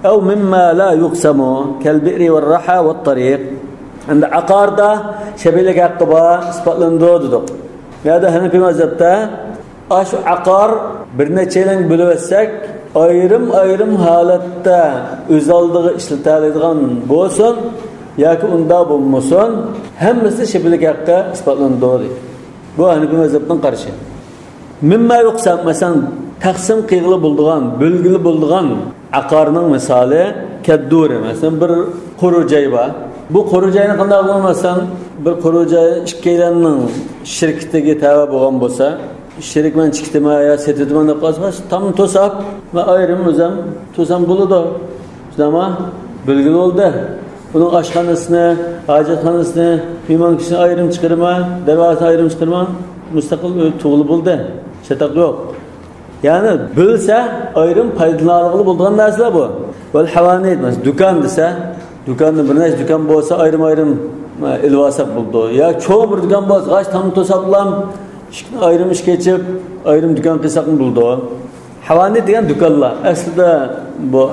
أو مما لا يقسم كالبئر والرحى والطريق. ئەمدى ئەقاردا شەپىئىيلىك ھەققى بار، ئىسپاتلىنىدۇ دېدۇق. بۇ يەردە ھەنەفىي مەزھەپتە ئاشۇ ئەقار بىر نەچچەيلەنگە بۆلۈۋەتسەك، ئايرىم-ئايرىم ھالەتتە ئۆز ئالدىغا ئىشلىتەلەيدىغان بولسۇن ياكى ئۇنداق بولمىسۇن، ھەممىسى شەپىئىيلىك ھەققى ئىسپاتلىنىدۇ دەيدۇ. بۇ ھەنەفىي مەزھەپنىڭ قارىشى. مىمما يۇقسەم، مەسىلەن، تەقسىم قىلغىلى بولىدىغان، بۆلگىلى بولىدىغان ئەقارنىڭ مىسالى كەددۇرى، مەسىلەن، بىر قۇرۇ جاي بار. بۇ قۇرۇ جاينى قانداق قىلىمىز؟ مەسىلەن، بىر قۇرۇ جاي ئىككىيلەننىڭ شىركىتىگە تەۋە بولغان بولسا، شېرىكمەن چىقىتىمەن يا سېتىۋېتىمەن دەپ قالسا، تام توساپ، مەن ئايرىم ئۆزۈم توسام بولىدۇ. شۇنداقمۇ؟ بىلگىلى بولدى. بۇنىڭ ئاشخانىسىنى، ھاجەتخانىسىنى، مېھمانكىشىنى ئايرىم چىقىرىمەن، دەرۋازىسىنى ئايرىم چىقىرىمەن، مۇستەقىل ئۆي تۇغۇلى بولدى. چاتاق يوق. يەنى بىلسە، ئايرىم پايدىلىنالىغىلى بولىدىغان نەرسىلەر بۇ. ۋەل ھاۋانىت، مەسىلەن، دۇكان دېسە، دۇكاندا بىر نەچچە دۇكان بولسا، ئايرىم-ئايرىم، ئە، ئېلىۋالساق بولىدۇ. يا چوڭ بىر دۇكان بولسا، غاش تام توساپلام، ئىشىكنى ئايرىم ئىشىككە ئېچىپ، ئايرىم دۇكان قىلساقمۇ بولىدۇ. ھاۋانىت دېگەن دۇكانلار. ئەسلىدە بۇ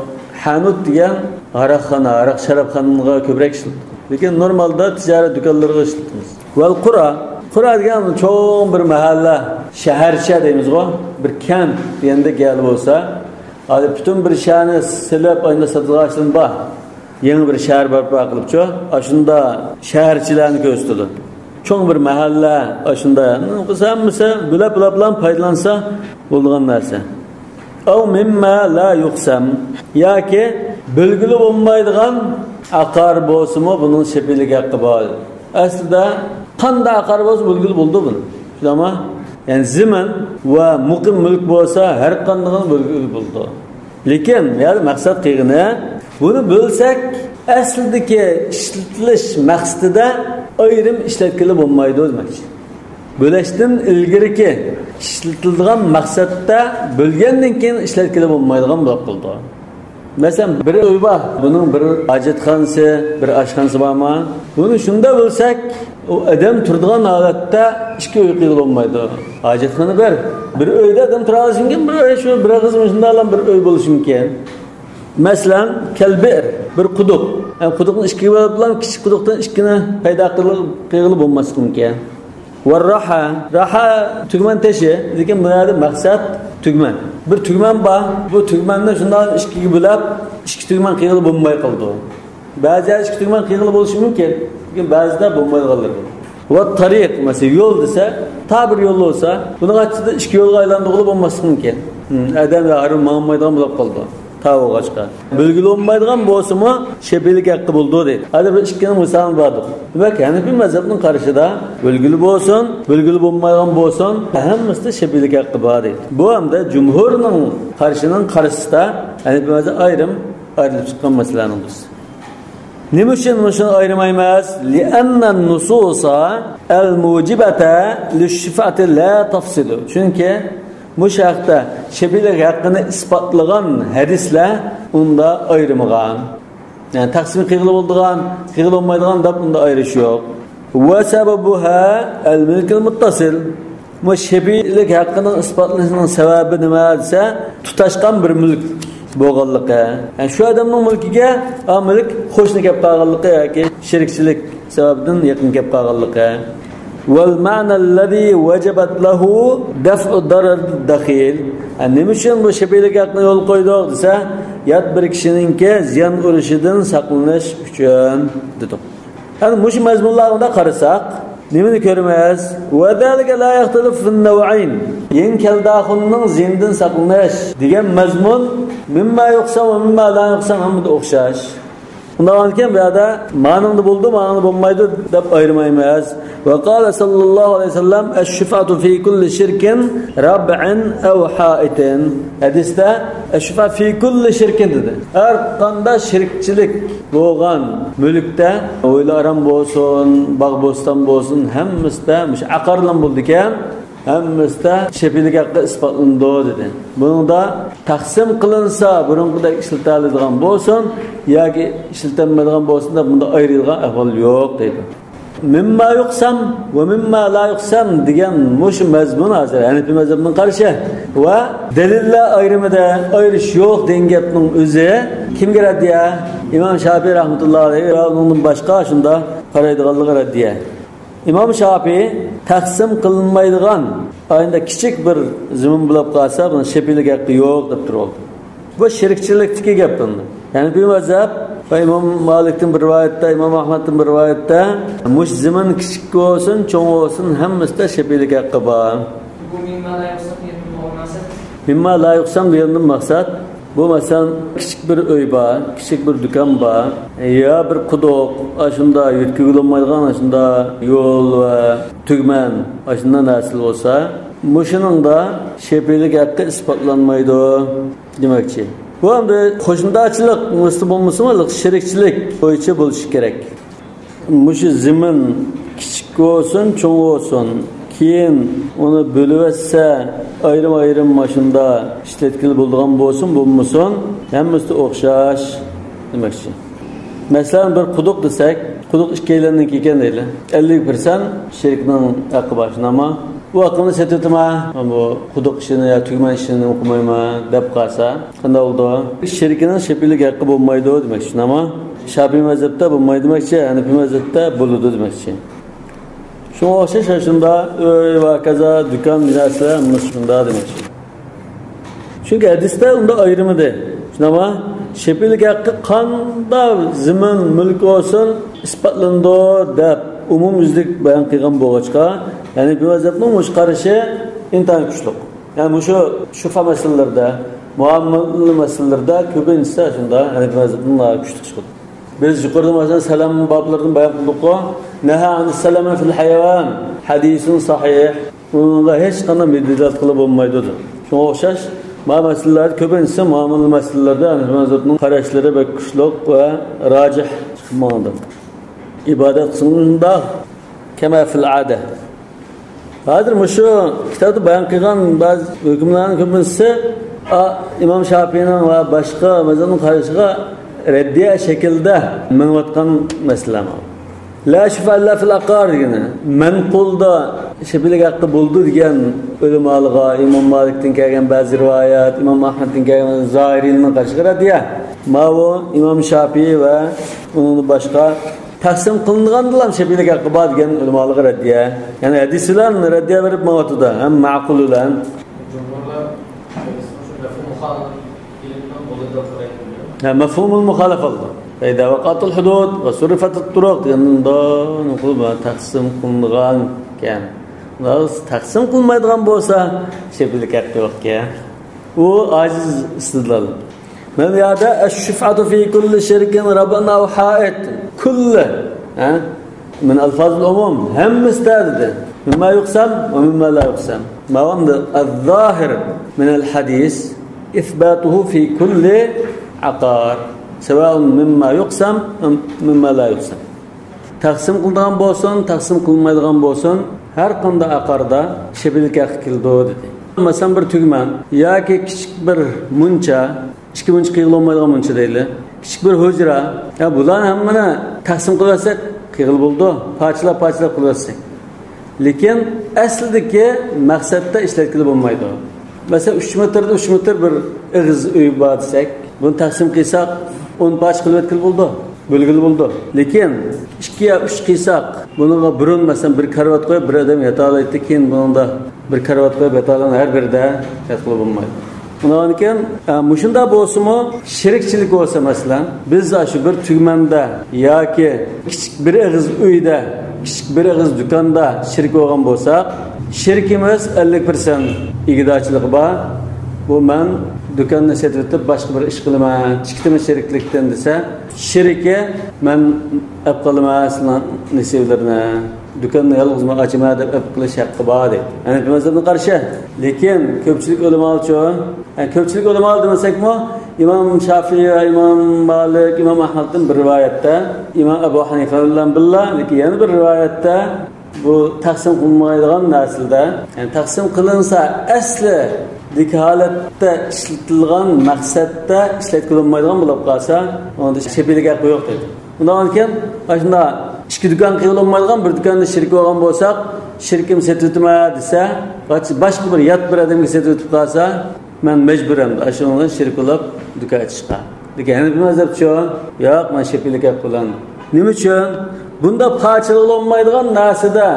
ھەنۇت دېگەن ھاراقخانا، ھاراق شارابخانىغا كۆپرەك ئىشلىتىدۇ. لېكىن نورمالدا تىجارەت دۇكانلىرىغا ئىشلىتىمىز. ۋەل قۇرا. قۇرا دېگەن چوڭ بىر مەھەللە، شەھەرچە دەيمىزغۇ، بىر كەنت دېگەندەك گەپ بولسا، ھازىر پۈتۈن بىر شەھەرنى سېلىپ، ئاينىدا ساتىدىغان ئىشلىرىمۇ بار. يېڭى بىر شەھەر بەرپا قىلىپچۇ، ئاشۇندا شەھەرچىلەرنى كۆرسىتىدۇ. چوڭ بىر مەھەللە، ئاشۇندا قىلسا ھەممىسى بۆلەپ-بۆلەپلا پايدىلانسا بولىدىغان نەرسە. ئەۋ مىمما لا يۇقسەم، ياكى بىلگىلى بولمايدىغان ئاقار بولسىمۇ بۇنىڭ شەپىئىلىك ھەققى بار. ئەسلىدە قانداق ئاقار بولسا بىلگىلى بولىدۇ بۇنى. شۇنداقمۇ؟ يەنى زېمىن ۋە مۇقىم مۈلۈك بولسا ھەر قاندىقىنى بىلگىلى بولىدۇ. لېكىن يەنى مەقسەت قىلغىنى، بۇنى بۆلسەك، ئەسلىدىكى ئىشلىتىلىش مەقسىتىدە ئايرىم ئىشلەتكىلى بولمايدۇ دېمەكچى. بۆلەشتىن ئىلگىرىكى ئىشلىتىلىدىغان مەقسەتتە بۆلگەندىن كېيىن ئىشلەتكىلى بولمايدىغان بولۇپ قالىدۇ. مەسىلەن، بىر ئۆي بار، بۇنىڭ بىر ھاجەتخانىسى، بىر ئاشخانىسى بارمۇ؟ بۇنى شۇنداق بۆلسەك، ئۇ ئادەم تۇرىدىغان ھالەتتە ئىككى ئۆي قىلغىلى بولمايدۇ. ھاجەتخانا بىر. بىر ئۆيدە ئادەم تۇرالىشى مۇمكىن، بىر ئۆي شۇ، بىر ئېغىز مۇشۇنداقلا بىر ئۆي بولۇشى مۇمكىن. مەسىلەن، كەلبىر، بىر قۇدۇق. يەنى قۇدۇقنى ئىككىگە بۆلۈپلا كىچىك قۇدۇقتىن ئىككىنى پەيدا قىلغىلى بولماسلىقى مۇمكىن. ۋەرراھا، راھا تۈگمەن تېشى، لېكىن بۇ يەردە مەقسەت تۈگمەن. بىر تۈگمەن بار، بۇ تۈگمەننى شۇنداق ئىككىگە بۆلۈپ، ئىككى تۈگمەن قىلغىلى بولماي قالىدۇ. بەزى يەردە ئىككى تۈگمەن قىلغىلى بولۇشى مۇمكىن، لېكىن بەزىدە بولمايدىغانلىرى بار. ۋە تارىق، مەسىلەن، يول دېسە، تا بىر يول بولسا، بۇنىڭ ئاستىدا ئىككى يولغا ئايلاندۇرغىلى بولماسلىقى مۇمكىن. ھىم، ئادەم ھەر ماڭالمايدىغان بولۇپ قالىدۇ. تا بولغاچقا. بىلگىلى بولمايدىغان بولسىمۇ، شەپىئىلىك ھەققى بولىدۇ دەيدۇ. ھازىر بىر ئىككىنىڭ مىسالىنى بەردۇق. دېمەك، ھەنەفىي مەزھەپنىڭ قارىشىدا بىلگىلى بولسۇن، بىلگىلى بولمايدىغان بولسۇن، ھەممىسىدە شەپىئىلىك ھەققى بار دەيدۇ. بۇ ھەمدە جۇمھۇرنىڭ قارىشىنىڭ قارشىسىدا ھەنەفىي مەزھەپ ئايرىم ئايرىلىپ چىققان مەسىلىنىڭ بىرسى. نېمە ئۈچۈن مۇشۇنى ئايرىمايمىز؟ لأن النصوص الموجبة للشفعة لا تفصل. چۈنكى مۇشۇ ھەقتە شەپىئىلىك ھەققىنى ئىسپاتلىغان ھەدىسلەر ئۇندا ئايرىمىغان. يەنى تەقسىم قىلغىلى بولىدىغان، قىلغىلى بولمايدىغان دەپ ئۇندا ئايرىش يوق. وسببها الملك المتصل. بۇ شەپىئىلىك ھەققىنىڭ ئىسپاتلىنىشىنىڭ سەۋەبى نېمە دېسە، تۇتاشقان بىر مۈلۈك بولغانلىقى. يەنى شۇ ئادەمنىڭ مۈلكىگە ئا مۈلۈك قوشنا كەپ قالغانلىقى ياكى شېرىكچىلىك سەۋەبىدىن يېقىن كەپ قالغانلىقى. والمعنى الذي وجبت له دفع ضرر الدخيل. يەنى نېمە ئۈچۈن بۇ شەپىئىلىك ھەقنى يولغا قويدۇق دېسە، يات بىر كىشىنىڭكى زىيان ئۇرۇشىدىن ساقلىنىش ئۈچۈن دېدۇق. يەنى مۇشۇ مەزمۇنلارغا قارىساق، نېمىنى كۆرىمىز؟ وذلك لا يختلف في النوعين. يېڭى كەلدە ئاخۇننىڭ زىيىنىدىن ساقلىنىش دېگەن مەزمۇن مىمما يۇقسەم ۋە مىمما لا يۇقسەم ھەممىدە ئوخشاش. ئۇنداق بولغاندىكىن، بۇ يەردە مانىڭدا بولىدۇ، مانىڭدا بولمايدۇ دەپ ئايرىمايمىز. وقال صلى الله عليه وسلم: الشفعة في كل شرك ربع أو حائط. ھەدىستە الشفعة في كل شرك دېدى. ھەر قانداق شېرىكچىلىك بولغان مۈلۈكتە، ھويلا-ھارام بولسۇن، باغ-بوستان بولسۇن، ھەممىسىدە مۇشۇ ئاقارلام بولىدىكەن. ھەممىسىدە شەپىئىلىك ھەققى ئىسپاتلىنىدۇ دېدى. بۇنىڭدا تەقسىم قىلىنسا، بۇرۇنقىدەك ئىشلىتەلەيدىغان بولسۇن ياكى ئىشلىتەلمەيدىغان بولسۇن دەپ، بۇندا ئايرىلغان ئەھۋال يوق دەيدۇ. مىمما يۇقسەم ۋە مىمما لا يۇقسەم دېگەن مۇشۇ مەزمۇن ھازىر ھەنەفىي مەزھەپنىڭ قارىشى ۋە دەلىللەر ئايرىمىدا ئايرىش يوق دېگەن گەپنىڭ ئۆزى كىمگە رەددىيە؟ ئىمام شافىئى رەھمەتۇللاھى ئەلەيھى ۋە ئۇنىڭدىن باشقا شۇنداق قارايدىغانلىقىغا رەددىيە. ئىمام شافىئى تەقسىم قىلىنمايدىغان، ئاينىدا كىچىك بىر زېمىن بولۇپ قالسا، بۇنىڭ شەپىئىلىك ھەققى يوق دەپ تۇرۇۋالدى. بۇ شېرىكچىلىكتىكى گەپ بۇ. يەنى بۇ مەزھەپ ۋە ئىمام مالىكتىن بىر رىۋايەتتە، ئىمام ئەھمەدتىن بىر رىۋايەتتە، مۇشۇ زېمىن كىچىك بولسۇن، چوڭ بولسۇن، ھەممىسىدە شەپىئىلىك ھەققى بار. بۇ مىمما لا يۇقسەم دېگەندىن مەقسەت؟ مىمما لا يۇقسەم دېگەندىن مەقسەت، بۇ، مەسىلەن، كىچىك بىر ئۆي بار، كىچىك بىر دۇكان بار، يا بىر قۇدۇق، ئاشۇنداق يۆتكىگىلى بولمايدىغان، ئاشۇنداق يول ۋە تۈگمەن، ئاشۇنداق نەرسىلەر بولسا، مۇشۇنىڭدا شەپىئىيلىك ھەققى ئىسپاتلانمايدۇ دېمەكچى. بۇ ئەمدى قوشنىدارچىلىق مۇسۇلمان بولمىسىمۇ، شېرىكچىلىك بويىچە بولۇشى كېرەك. مۇشۇ زېمىن كىچىك بولسۇن، چوڭ بولسۇن، كېيىن ئۇنى بۆلۈۋەتسە، ئايرىم-ئايرىم ماشىنىدا ئىشلەتكىلى بولىدىغان بولسۇن، بولمىسۇن، ھەممىسىدە ئوخشاش دېمەكچى. مەسىلەن، بىر قۇدۇق دېسەك، قۇدۇق ئىككىيلەننىڭكى ئىكەن دەيلى. ئەللىك پىرسەنت شېرىكنىڭ ھەققى بار، شۇنداقمۇ؟ بۇ ھەققىمنى سېتىۋېتىمەن، بۇ قۇدۇق ئىشىنى يا تۈگمەن ئىشىنى قىلمايمەن دەپ قالسا، قانداق بولىدۇ؟ شېرىكنىڭ شەپىئىيلىك ھەققى بولمايدۇ دېمەكچى، شۇنداقمۇ؟ شاپىئىي مەزھەپتە بولمايدۇ دېمەكچى، ھەنەپىي مەزھەپتە بولىدۇ دېمەكچى. شۇڭا ئوخشاش شۇندا ئۆي ۋە ھاكازا دۇكان بىناسى ھەممىسى شۇندا دېمەكچى. چۈنكى ھەدىستە ئۇنداق ئايرىمىدى. شۇنداقمۇ؟ شەپىئىيلىك ھەققى قانداق زېمىن، مۈلۈك بولسۇن ئىسپاتلىنىدۇ دەپ ئومۇميۈزلۈك بايان قىلغان بولغاچقا، ھەنەپىي مەزھەپنىڭ مۇشۇ قارىشى ئىنتايىن كۈچلۈك. يەنى مۇشۇ شۇبھە مەسىلىلىرىدە، مۇئامىلە مەسىلىلىرىدە كۆپىنچىسى شۇنداق ھەنەپىي مەزھەپنىڭ كۈچلۈك چىقىدۇ. بىز يۇقىرىدا مەسىلەن سالام بابلىرىدىن بايان قىلدۇققۇ، نەھا ئەنىس سالامى فىل ھايۋان، ھەدىسۇن ساھىھ. ئۇنىڭغا ھېچقانداق دەلىل قىلىپ بولمايدۇ. شۇڭا ئوخشاش، ما مەسىلىلەردە كۆپىنچىسى مۇئامىلە مەسىلىلەرىدە ھەنەپىي مەزھەپنىڭ قاراشلىرى بەك كۈچلۈك ۋە راجىھ چىقىپ ماڭىدۇ. ئىبادەت قىسمىدا كەما فىل ئادە. ھازىر مۇشۇ كىتابتا بايان قىلغان بەزى ھۆكۈملەرنىڭ كۆپىنچىسى، ئا، ئىمام شاپىئىنىڭ ۋە باشقا مەزھەپنىڭ قارىشىغا رەددىيە شەكلىدە مېڭىۋاتقان مەسىلە. لا شۇبھە ئىللا فىل ئاقار دېگىنى، مەنقۇلدا شەپىئىيلىك ھەققى بولىدۇ دېگەن ئۆلىمالارغا، ئىمام مالىكتىن كەلگەن بەزى رىۋايەت، ئىمام ئەھمەدتىن كەلگەن زاھىرىينىڭ قارىشىغا رەددىيە. ماۋۇ ئىمام شاپىئى ۋە ئۇنىڭدىن باشقا تەقسىم قىلىنغاندىلا شەپىئىيلىك ھەققى بار دېگەن ئۆلىمالارغا رەددىيە. يەنى ھەدىس بىلەن رەددىيە بېرىپ ماڭىۋاتىدۇ. ھەم مەقۇل بىلەن. جۇمھۇرلار ھەدىسنىڭ شۇ مەفھۇم مۇخالىپ كېلىپلا بولىدۇ دەپ قارايدۇ. ھە، مەفھۇمۇل مۇخالىپە قىلىدۇ. فەئىزا ۋەقەتۇل ھۇدۇد ۋە سۇررىفەتۇت تۇرۇق دېگەندە نۇقۇل بىلەن تەقسىم قىلىنغان ئىكەن. تەقسىم قىلمايدىغان بولسا شەپىئىيلىك ھەققى يوق ئىكەن. ئۇ ئاجىز ئىستىدلال. مەن يەردە ئەششۇفئەتۇ فى كۇللى شىركىن رەبەن ئەۋ ھائىت. كۇللى. ھە؟ من ألفاظ العموم، ھەممىسىدە دېدى. مىمما يۇقسەم ۋە مىمما لا يۇقسەم. ماۋامدا الظاهر من الحديث إثباته في كل عقار، سواء مما يقسم أم مما لا يقسم. تەقسىم قىلىدىغان بولسۇن، تەقسىم قىلمايدىغان بولسۇن، ھەر قانداق ئاقاردا شەپىئىلىك ھەققى كېلىدۇ دېدى. مەسىلەن، بىر تۈگمەن ياكى كىچىك بىر مۇنچا، ئىككى مۇنچا قىلغىلى بولمايدىغان مۇنچا دەيلى. كىچىك بىر ھۇجرا. يا بۇلارنى ھەممىنى تەقسىم قىلىۋەتسەك، قىلغىلى بولىدۇ. پارچىلاپ، پارچىلاپ قىلىۋەتسەك. لېكىن ئەسلىدىكى مەقسەتتە ئىشلەتكىلى بولمايدۇ. مەسىلەن، ئۈچ مېتىردا ئۈچ مېتىر بىر ئېغىز ئۆي بار دېسەك، بۇنى تەقسىم قىلساق، ئون پارچە قىلىۋەتكىلى بولىدۇ، بۆلگىلى بولىدۇ. لېكىن ئىككى يا ئۈچ قىلساق، بۇنىڭغا بۇرۇن، مەسىلەن، بىر كارىۋات قويۇپ، بىر ئادەم ياتالايتتى، كېيىن بۇنىڭدا بىر كارىۋات قويۇپ ياتالىغان ھەر بىرىدە ياتقىلى بولمايدۇ. ئۇنىڭدىن كېيىن، ئە، مۇشۇنداق بولسىمۇ، شېرىكچىلىك بولسا، مەسىلەن، بىز ئاشۇ بىر تۈگمەندە ياكى كىچىك بىر ئېغىز ئۆيدە، كىچىك بىر ئېغىز دۇكاندا شېرىك بولغان بولساق، شېرىكىمىز ئەللىك پىرسەنت ئىگىدارچىلىقى بار. بۇ مەن دۇكاننى سېتىۋېتىپ، باشقا بىر ئىش قىلىمەن، چىقتىمەن شېرىكلىكتىن دېسە، شېرىكى مەن ئەپ قالىمەن، سىلەرنىڭ نېسىۋىلىرىنى. دۇكاننى يالغۇزمۇ ئاچىمەن دەپ ئەپ قىلىش ھەققى بار دەيدۇ. ھەنەپىي مەزھەپنىڭ قارىشى. لېكىن كۆپچىلىك ئۆلىمالارچۇ؟ يەنى كۆپچىلىك ئۆلىمالار دېمىسەكمۇ، ئىمام شافىئىي ۋە ئىمام مالىك، ئىمام ئەھمەدتىن بىر رىۋايەتتە، ئىمام ئەبۇ ھەنىفە بىلەن بىللە، لېكىن يەنە بىر رىۋايەتتە بۇ تەقسىم قىلمايدىغان نەرسىلەردە، يەنى تەقسىم قىلىنسا ئەسلىدىكى ھالەتتە ئىشلىتىلغان مەقسەتتە ئىشلەتكىلى بولمايدىغان بولۇپ قالسا، ئۇنىڭدا شەپىئىلىك ھەققى يوق دەيدۇ. ئۇنداق ئىكەن، ئاشۇنداق ئىككى دۇكان قىلغىلى بولمايدىغان بىر دۇكاندا شېرىك بولغان بولساق، شېرىكىم سېتىۋېتىمەن دېسە، باشقا بىر يات بىر ئادەمگە سېتىۋېتىپ قالسا، مەن مەجبۇرەن ئاشۇنىڭ بىلەن شېرىك بولۇپ دۇكان ئېچىشقا. لېكىن ھەنەپىي مەزھەپچۇ؟ ياق، مەن شەپىئىلىك ھەق بىلەن. نېمە ئۈچۈن؟ بۇنداق پارچىلىغىلى بولمايدىغان نەرسىدە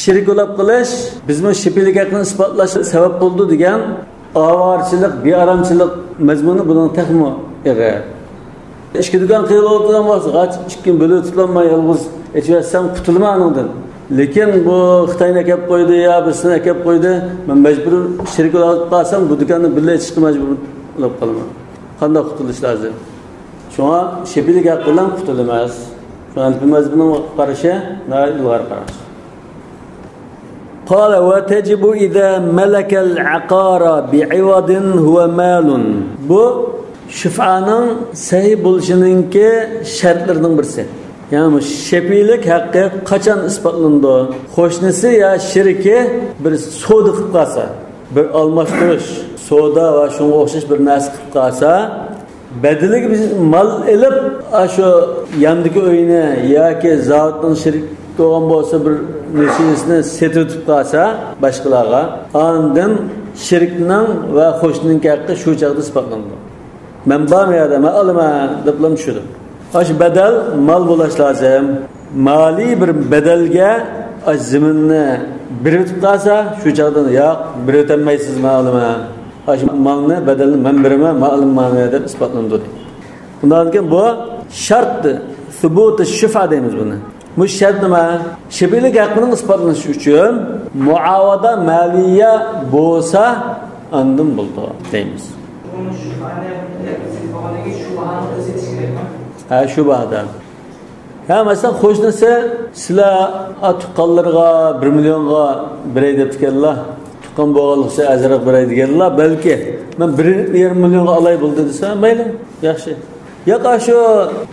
شېرىك بولۇپ قېلىش، بىزمۇ شەپىئىلىك ھەقنى ئىسپاتلاش سەۋەب بولىدۇ دېگەن ئاۋارىچىلىق، بىئارامچىلىق مەزمۇنى بۇنىڭ تېخىمۇ ئېغىر. ئىككى دۇكان قىلىۋالىدىغان بولسا، غاچ ئىككىنى بۆلۈۋېتىپلا مەن يالغۇز ئېچىۋەتسەم قۇتۇلىمەن ئۇنىڭدىن. لېكىن بۇ خىتاينى ئەكەپ قويدى يا بىرسىنى ئەكەپ قويدى، مەن مەجبۇر شېرىك بولۇپ قالسام، بۇ دۇكاننى بىللە ئېچىشقا مەجبۇر بولۇپ قالىمەن. قانداق قۇتۇلۇش لازىم؟ شۇڭا شەپىئىلىك ھەق بىلەن قۇتۇلىمىز. شۇڭا ھەنەپىي مەزھىپىنىڭ قارىشى ناھايىتى ئىلغار قاراش. قال: وتجب إذا ملك العقار بعوض هو مال. بۇ شۇفئانىڭ سەھىھ بولۇشىنىڭكى شەرتلىرىنىڭ بىرسى. يەنى شەپىئىيلىك ھەققى قاچان ئىسپاتلىنىدۇ؟ قوشنىسى يا شېرىكى بىر سودا قىلىپ قالسا، بىر ئالماشتۇرۇش، سودا ۋە شۇنىڭغا ئوخشاش بىر نەرسە قىلىپ قالسا، بەدىلىگە بىز مال ئېلىپ، ئاشۇ ياندىكى ئۆينى ياكى زاۋۇتنىڭ شېرىكى بولغان بولسا، بىر نېچىنچىسىنى سېتىۋېتىپ قالسا باشقىلارغا، ئاندىن شېرىكنىڭ ۋە قوشنىنىڭكى ھەققى شۇ چاغدا ئىسپاتلىنىدۇ. مەن بارمۇ يەردە، مەن ئالىمەن دەپلا چۈشىدۇ. ئاشۇ بەدەل مال بولۇش لازىم. مالىي بىر بەدەلگە ئاشۇ زېمىننى بېرىۋېتىپ قالسا، شۇ چاغدا ياق، بېرىۋېتەلمەيسىز، مەن ئالىمەن. ئاشۇ مالنى، بەدەلنى مەن بېرىمەن، مەن ئالىمەن دەپ ئىسپاتلىنىدۇ. بۇندىن كېيىن بۇ شەرت، سۇبۇتى شۇفا دەيمىز بۇنى. بۇ شەرت نېمە؟ شەپىئىيلىك ھەققىنىڭ ئىسپاتلىنىشى ئۈچۈن مۇئاۋادە مالىيە بولسا، ئاندىن بولىدۇ دەيمىز. ھە، شۇ باھادا. ھە، مەسىلەن، قوشنىسى سىلەر، ئا، تۇغقانلىرىغا بىر مىليونغا بېرەي دەپتىكەنلا، تۇغقان بولغانلىقى ئۈچۈن ئازراق بېرەي دېگەنلا، بەلكى مەن بىر يېرىم مىليونغا ئالاي بولدى دېسە، مەيلى، ياخشى. ياق، ئاشۇ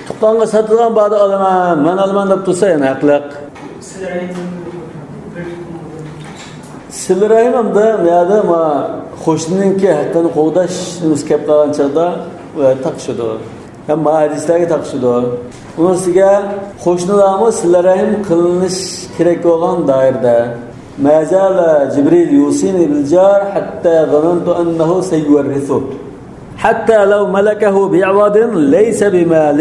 تۇغقانغا ساتىدىغان باردا ئالىمەن، مەن ئالىمەن دەپ تۇرسا، يەنە ھەقلىق. سىلە رەھىم ئەمدى مۇ يەردە ما قوشنىنىڭكى ھەققىنى قوغداش نېمىسى كەپ قالغان چاغدا، ئە، تاقىشىدۇ. ھەم ما ھەدىسلەرگە تاقىشىدۇ. ئۇنىڭ ئۈستىگە قوشنىلارمۇ سىلە رەھىم قىلىنىش كېرەك بولغان دائىرىدە. ما زال جبريل يوصيني بالجار حتى ظننت أنه سيورثه. حتى لو ملكه بعوض ليس بمال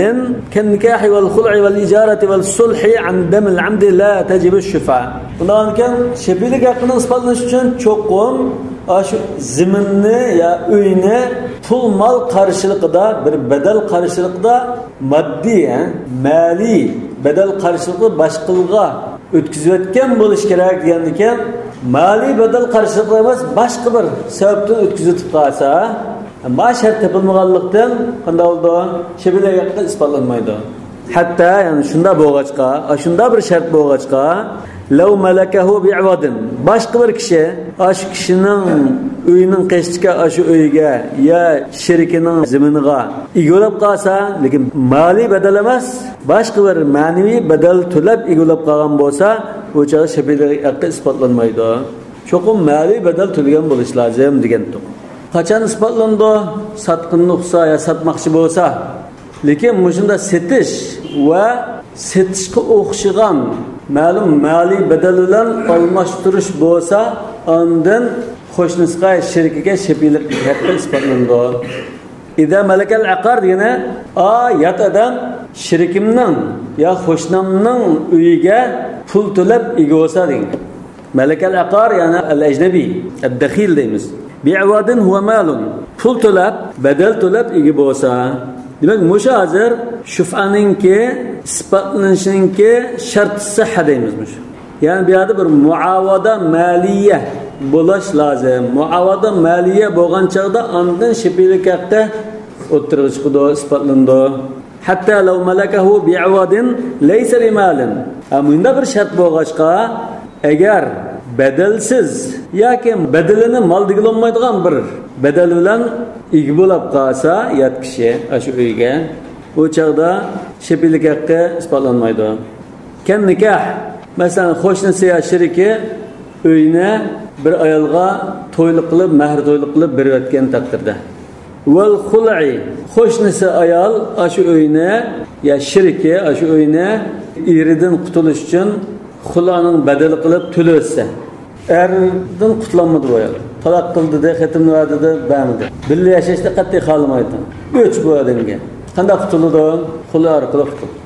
كالنكاح والخلع والإجارة والصلح عن دم العمد لا تجب الشفعة. بۇندىن كېيىن شەپىئىيلىك ھەققىنىڭ ئىسپاتلىنىشى ئۈچۈن چوقۇم ئاشۇ زېمىننى يا ئۆينى پۇل مال قارشىلىقىدا، بىر بەدەل قارشىلىقىدا ماددىي، ھە، مالىي بەدەل قارشىلىقىدا باشقىلىغا ئۆتكۈزۈۋەتكەن بولۇشى كېرەك دېگەندىكىن، مالىي بەدەل قارشىلىقى ئەمەس، باشقا بىر سەۋەبتىن ئۆتكۈزۈۋېتىپ قالسا، ما شەرت تېپىلمىغانلىقتىن، قانداق بولىدۇ؟ شەپىئىيلىك ھەققى ئىسپاتلانمايدۇ. ھەتتا، يەنى شۇنداق بولغاچقا، ئاشۇنداق بىر شەرت بولغاچقا، لو ملكه بعوض، باشقا بىر كىشى ئاشۇ كىشىنىڭ ئۆيىنىڭ قېشىدىكى ئاشۇ ئۆيگە يا شېرىكىنىڭ زېمىنىغا ئىگە بولۇپ قالسا، لېكىن مالىي بەدەل ئەمەس، باشقا بىر مەنىۋى بەدەل تۆلەپ ئىگە بولۇپ قالغان بولسا، ئۇ چاغدا شەپىئىيلىك ھەققى ئىسپاتلانمايدۇ. چوقۇم مالىي بەدەل تۆلىگەن بولۇش لازىم دېگەنتۇق. قاچان ئىسپاتلىنىدۇ؟ ساتقىنىنى ئۇقسا يا ساتماقچى بولسا. لېكىن مۇشۇنداق سېتىش ۋە سېتىشقا ئوخشىغان مەلۇم مالىي بەدەل بىلەن ئالماشتۇرۇش بولسا، ئاندىن قوشنىسىغا، شېرىكىگە شەپىئىيلىك ھەققى ئىسپاتلىنىدۇ. ئىزا مەلەكەل ئەقار دېگىنى، ئا، يات ئادەم شېرىكىمنىڭ يا قوشنامنىڭ ئۆيىگە پۇل تۆلەپ ئىگە بولسا دېگەن. مەلەكەل ئەقار، يەنى ئەل ئەجنەبىي، ئەددەخىل دەيمىز. بىئەۋادىن ھۇۋە مالۇن. پۇل تۆلەپ، بەدەل تۆلەپ ئىگە بولسا. دېمەك، مۇشۇ ھازىر شۇفئانىڭكى ئىسپاتلىنىشىنىڭكى شەرتى سىھھە دەيمىز مۇشۇ. يەنى بۇ يەردە بىر مۇئاۋادە مالىيە بولۇش لازىم. مۇئاۋادە مالىيە بولغان چاغدا ئاندىن شەپىئىيلىك ھەققى ئوتتۇرىغا چىقىدۇ، ئىسپاتلىنىدۇ. ھەتتا لەۋ مەلەكەھۇ بىئەۋادىن لەيسە بىمالىن. ھە، مۇنداق بىر شەرت بولغاچقا، ئەگەر بەدەلسىز ياكى بەدىلىنى مال دېگىلى بولمايدىغان بىر بەدەل بىلەن ئىگە بولۇپ قالسا يات كىشى ئاشۇ ئۆيگە، ئۇ چاغدا شەپىئىيلىك ھەققى ئىسپاتلانمايدۇ. كەن نىكاھ، مەسىلەن، قوشنىسى يا شېرىكى ئۆينى بىر ئايالغا تويلۇق قىلىپ، مەھىر تويلۇق قىلىپ بېرىۋەتكەن تەقدىردە. ۋەل خۇلئى، قوشنىسى ئايال ئاشۇ ئۆينى يا شېرىكى ئاشۇ ئۆينى ئېرىدىن قۇتۇلۇش ئۈچۈن خۇلئنىڭ بەدىلى قىلىپ تۆلىۋەتسە، ئەردىن قۇتۇلالمىدى بۇ ئايال. تالاق قىل دېدى، خېتىنىنى بەر دېدى، بەرمىدى. بىللە ياشاشنى قەتئىي خالىمايدۇ. ئۆچ بۇ ئادەمگە. قانداق قۇتۇلىدۇ؟ خۇلئ ئارقىلىق قۇتۇلىدۇ.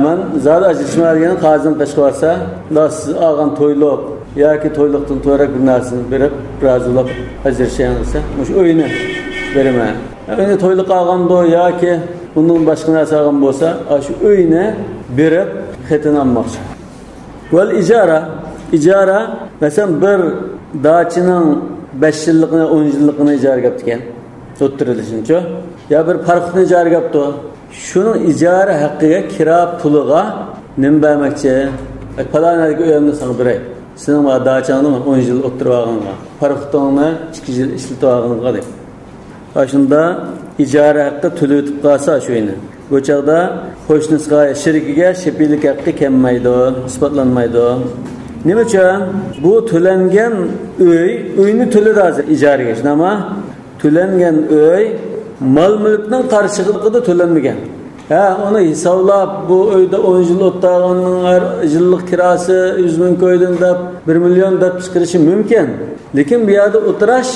مەن زادى ئاجرىشىمەن دېگەن قازىنىڭ قېشىغا بارسا، مۇنداق سىز ئالغان تويلۇق ياكى تويلۇقتىن تويراق بىر نەرسىنى بېرىپ، رازى بولۇپ ئاجرىشىڭ دېسە، مۇشۇ ئۆينى بېرىمەن. ئۆينى تويلۇق ئالغاندۇ ياكى ئۇنىڭ باشقا نەرسە ئالغان بولسا، ئاشۇ ئۆينى بېرىپ خېتىنى ئالماقچى. ۋەل ئىجارە، ئىجارە، مەسىلەن، بىر داچىنىڭ بەش يىللىقىنى، ئون يىللىقىنى ئىجارىگە ئاپتىكەن، ئوتتۇرىلىشىنچۇ؟ يا بىر پارىخوتنى ئىجارىگە ئاپتۇ. شۇنىڭ ئىجارە ھەققىگە، كىرا پۇلىغا نېمە بەرمەكچى؟ ئەي، پالانەدىكى ئۆيۈمنى ساڭا بېرەي. سېنىڭ داچاڭنى ئون يىل ئولتۇرۇۋالغىنىڭغا، پاراخوتۇڭنى ئىككى يىل ئىشلىتىۋالغىنىڭغا دەپ. ئاشۇندا ئىجارە ھەققى تۆلىۋېتىپ قالسا شۇ ئۆينى، بۇ چاغدا قوشنىسىغا، شېرىكىگە شېپىلىك ھەققى كەلمەيدۇ، ئىسپاتلانمايدۇ. نېمە ئۈچۈن؟ بۇ تۆلەنگەن ئۆي، ئۆينى تۆلىدى ھازىر ئىجارىگە، شۇنداقمۇ؟ تۆلەنگەن ئۆي مال-مۈلۈكنىڭ قارشىلىقىدا تۆلەنمىگەن. ھە، ئۇنى ھېسابلاپ، بۇ ئۆيدە ئون يىل ئولتۇرغاننىڭ ھەر يىللىق كىراسى يۈز مىڭ كويدىن دەپ، بىر مىليون دەپ چىقىرىشى مۇمكىن. لېكىن بۇ يەردە ئولتۇراش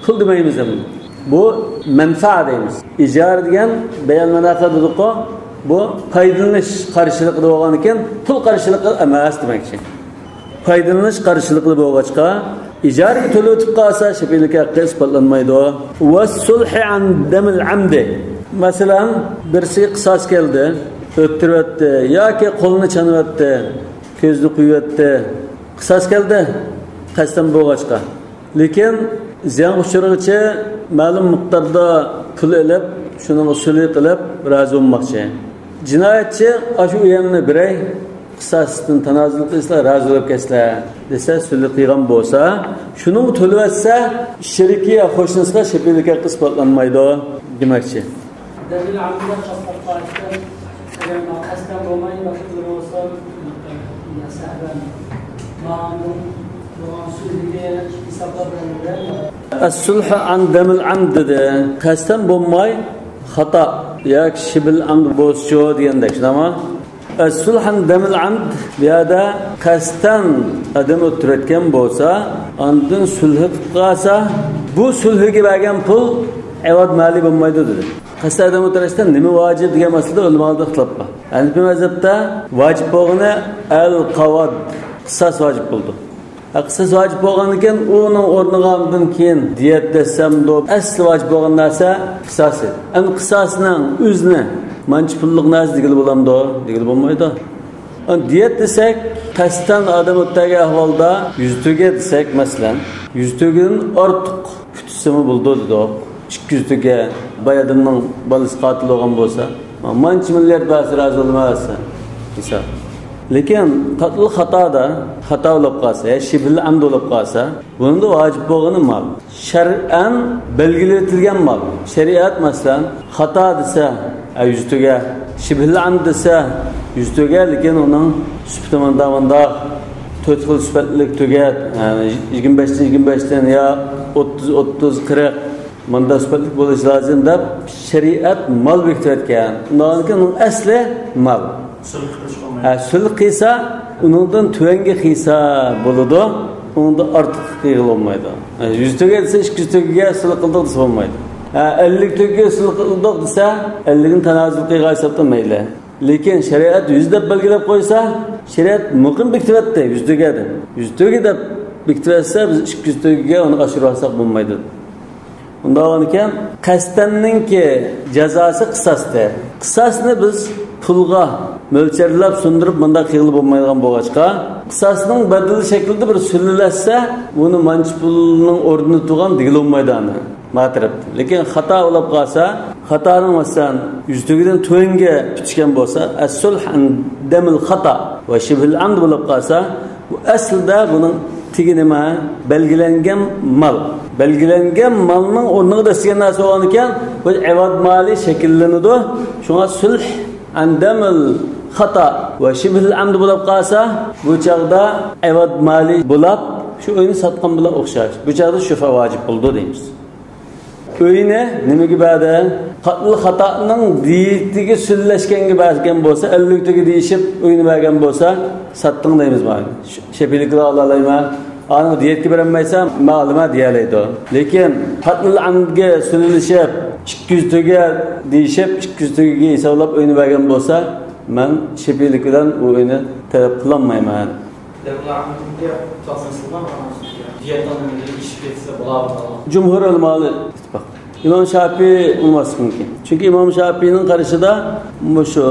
پۇل دېمەيمىز ئەمدى. بۇ مەنپەئە دەيمىز. ئىجارە دېگەن بەيان مەنپەئە دېدۇققۇ، بۇ پايدىلىنىش قارشىلىقىدا بولغاندىكىن، پۇل قارشىلىقى ئەمەس دېمەكچى. پايدىلىنىش قارشىلىقىدا بولغاچقا، ئىجارىگە تۆلىۋېتىپ قالسا، شېپىلىك ھەققى ئىسپاتلانمايدۇ. ۋەسسۇلھى ئەن دەمىل ئەمدى. مەسىلەن، بىرسىگە قىساس كەلدى، ئۆتتۈرۈۋەتتى ياكى قولىنى چانىۋەتتى، كۆزىنى قويۇۋەتتى. قىساس كەلدى، قەستەن بولغاچقا. لېكىن زىيانغا ئۇچرىغۇچى مەلۇم مىقداردا پۇل ئېلىپ، شۇنىڭغا سۈلھى قىلىپ رازى بولماقچى. جىنايەتچى ئاشۇ ئۆيۈمنى بېرەي، قىساستىن تانازۇل قىلسىلا، رازى بولۇپ كەتسىلە دېسە، سۈلھى قىلغان بولسا، شۇنىڭغا تۆلىۋەتسە، شېرىكى يا قوشنىسىغا شېپىلىك ھەققى ئىسپاتلانمايدۇ دېمەكچى. دەلىل ئەمدى قەستەن بولماي، باشقىلار بولسا، سەھۋەن، ماڭدىن بولغان سۈلھىگە ھېسابلاپ بەرمىگەن. ئەسسۇلھۇ ئەن دەمىل ئەمد دېدى. قەستەن بولماي، خاتا ياكى شىبىل ئەمد بولسىچۇ دېگەندەك، شۇنداقمۇ؟ ئەسسۇلھەن دەمىل ئەمد، بۇ يەردە قەستەن ئادەم ئۆلتۈرۈۋەتكەن بولسا، ئاندىن سۈلھى قىلىپ قالسا، بۇ سۈلھىگە بەرگەن پۇل ئەۋەد مالىي بولمايدۇ دېدى. قەستەن ئادەم ئۆلتۈرۈشتە نېمە ۋاجىپ دېگەن مەسىلىدە ئۆلىمالاردا ئىختىلاپ بار. ھەنىفىي مەزھەپتە ۋاجىپ بولغىنى ئەل قاۋاد، قىساس ۋاجىپ بولىدۇ. قىساس ۋاجىپ بولغاندىكىن، ئۇنىڭ ئورنىغا ئاندىن كېيىن دىيەت دېسەمدۇ، ئەسلى ۋاجىپ بولغان نەرسە قىساس ئىدى. ئەمدى قىساسنىڭ ئۆزىنى مانچە پۇللۇق نەرسە دېگىلى بولامدۇ؟ دېگىلى بولمايدۇ. ئەمدى دىيەت دېسەك، قەستەن ئادەم ئۆلتۈرگەن ئەھۋالدا يۈز تۆگە دېسەك، مەسىلەن، يۈز تۆگىدىن ئارتۇق پۈتۈشسىمۇ بولىدۇ دېدۇق. ئىككى يۈز تۆگە، باي ئادەمنىڭ بالىسى قاتىل بولغان بولسا، مانچە مىليارد بەرسە رازى بولماس دېسە. لېكىن قەتل خاتادا، خاتا بولۇپ قالسا، يا شىبھىل ئەمد بولۇپ قالسا، بۇنىڭدا ۋاجىپ بولغىنى مال. شەرئەن بەلگىلىۋېتىلگەن مال. شەرىئەت، مەسىلەن، خاتا دېسە، ئە، يۈز تۆگە، شىبھىل ئەمد دېسە، يۈز تۆگە، لېكىن ئۇنىڭ سۈپىتى مۇنداق، مۇنداق، تۆت خىل سۈپەتلىك تۆگە، يەنى يىگىرمە بەشتىن، يىگىرمە بەشتىن يا ئوتتۇز، ئوتتۇز، قىرىق، مۇنداق سۈپەتلىك بولۇشى لازىم دەپ شەرىئەت مال بېكىتىۋەتكەن. ئۇنداق ئۇنىڭ ئەسلى مال. سۈلھ قىلىش بولمايدۇ. ھە، سۈلھ قىلسا، ئۇنىڭدىن تۆۋەنگە قىلسا بولىدۇ. ئۇنىڭدىن ئارتۇق قىلغىلى بولمايدۇ. ھە، يۈز تۆگە دېسە، ئىككى يۈز تۆگىگە سۈلھ قىلدۇق دېسە بولمايدۇ. ھە، ئەللىك تۆگىگە سۈلھ قىلدۇق دېسە، ئەللىكنى تانازۇل قىلغان ھېسابتا مەيلى. لېكىن شەرىئەت يۈز دەپ بەلگىلەپ قويسا، شەرىئەت مۇقىم بېكىتىۋەتتى يۈز تۆگە دەپ. يۈز تۆگە دەپ بېكىتىۋەتسە، بىز ئىككى يۈز تۆگىگە ئۇنى ئاشۇرۇۋالساق بولمايدۇ. ئۇنداق بولغانىكەن، قەستەننىڭكى جازاسى قىساستى. قىساسنى بىز پۇلغا مۆلچەرلەپ، سۇندۇرۇپ مۇنداق قىلغىلى بولمايدىغان بولغاچقا، قىساسنىڭ بەدىلى شەكلىدە بىر سۈلھىلەشسە، بۇنى مانچە پۇلنىڭ ئورنىدا تۇرغان دېگىلى بولمايدۇ ئانا. ما تەرەپتىن. لېكىن خاتا بولۇپ قالسا، خاتانىڭ، مەسىلەن، يۈز تۆگىدىن تۆۋەنگە پۈتۈشكەن بولسا، ئەسسۇلھ ئەن دەمىل خاتا ۋە شىبھىل ئەمد بولۇپ قالسا، بۇ ئەسلىدە بۇنىڭ تېگى نېمە؟ بەلگىلەنگەن مال. بەلگىلەنگەن مالنىڭ ئورنىغا دەسسىگەن نەرسە بولغانىكەن، بۇ ئەۋەد مالى شەكىللىنىدۇ. شۇڭا سۈلھ ئەن دەمىل خاتا ۋە شىبھىل ئەمد بولۇپ قالسا، بۇ چاغدا ئەۋەد مالى بولاپ، شۇ ئۆينى ساتقان بىلەن ئوخشاش. بۇ چاغدا شۈفە ۋاجىپ بولىدۇ دەيمىز. ئۆينى نېمىگە بەردى؟ قەتل خاتانىڭ دىيىتىگە سۈلھىلەشكەنگە بەرگەن بولسا، ئەللىك تۆگە دېيىشىپ ئۆينى بەرگەن بولسا، ساتتىڭ دەيمىز مانا. شېپىلىكلا ئالالايمەن. ئانا دىيەتكە بېرەلمەيسەن، مەن ئالىمەن دېيەلەيدۇ. لېكىن قەتل ئەمدىگە سۈلھىلىشىپ، ئىككى يۈز تۆگە دېيىشىپ، ئىككى يۈز تۆگىگە ھېسابلاپ ئۆينى بەرگەن بولسا، مەن شېپىلىك بىلەن ئۇ ئۆينى تەلەپ قىلالمايمەن. جۇمھۇر ئۆلىمالار ئىتتىپاق. ئىمام شاپىي بولماسلىقى مۇمكىن. چۈنكى ئىمام شاپىينىڭ قارىشىدا مۇشۇ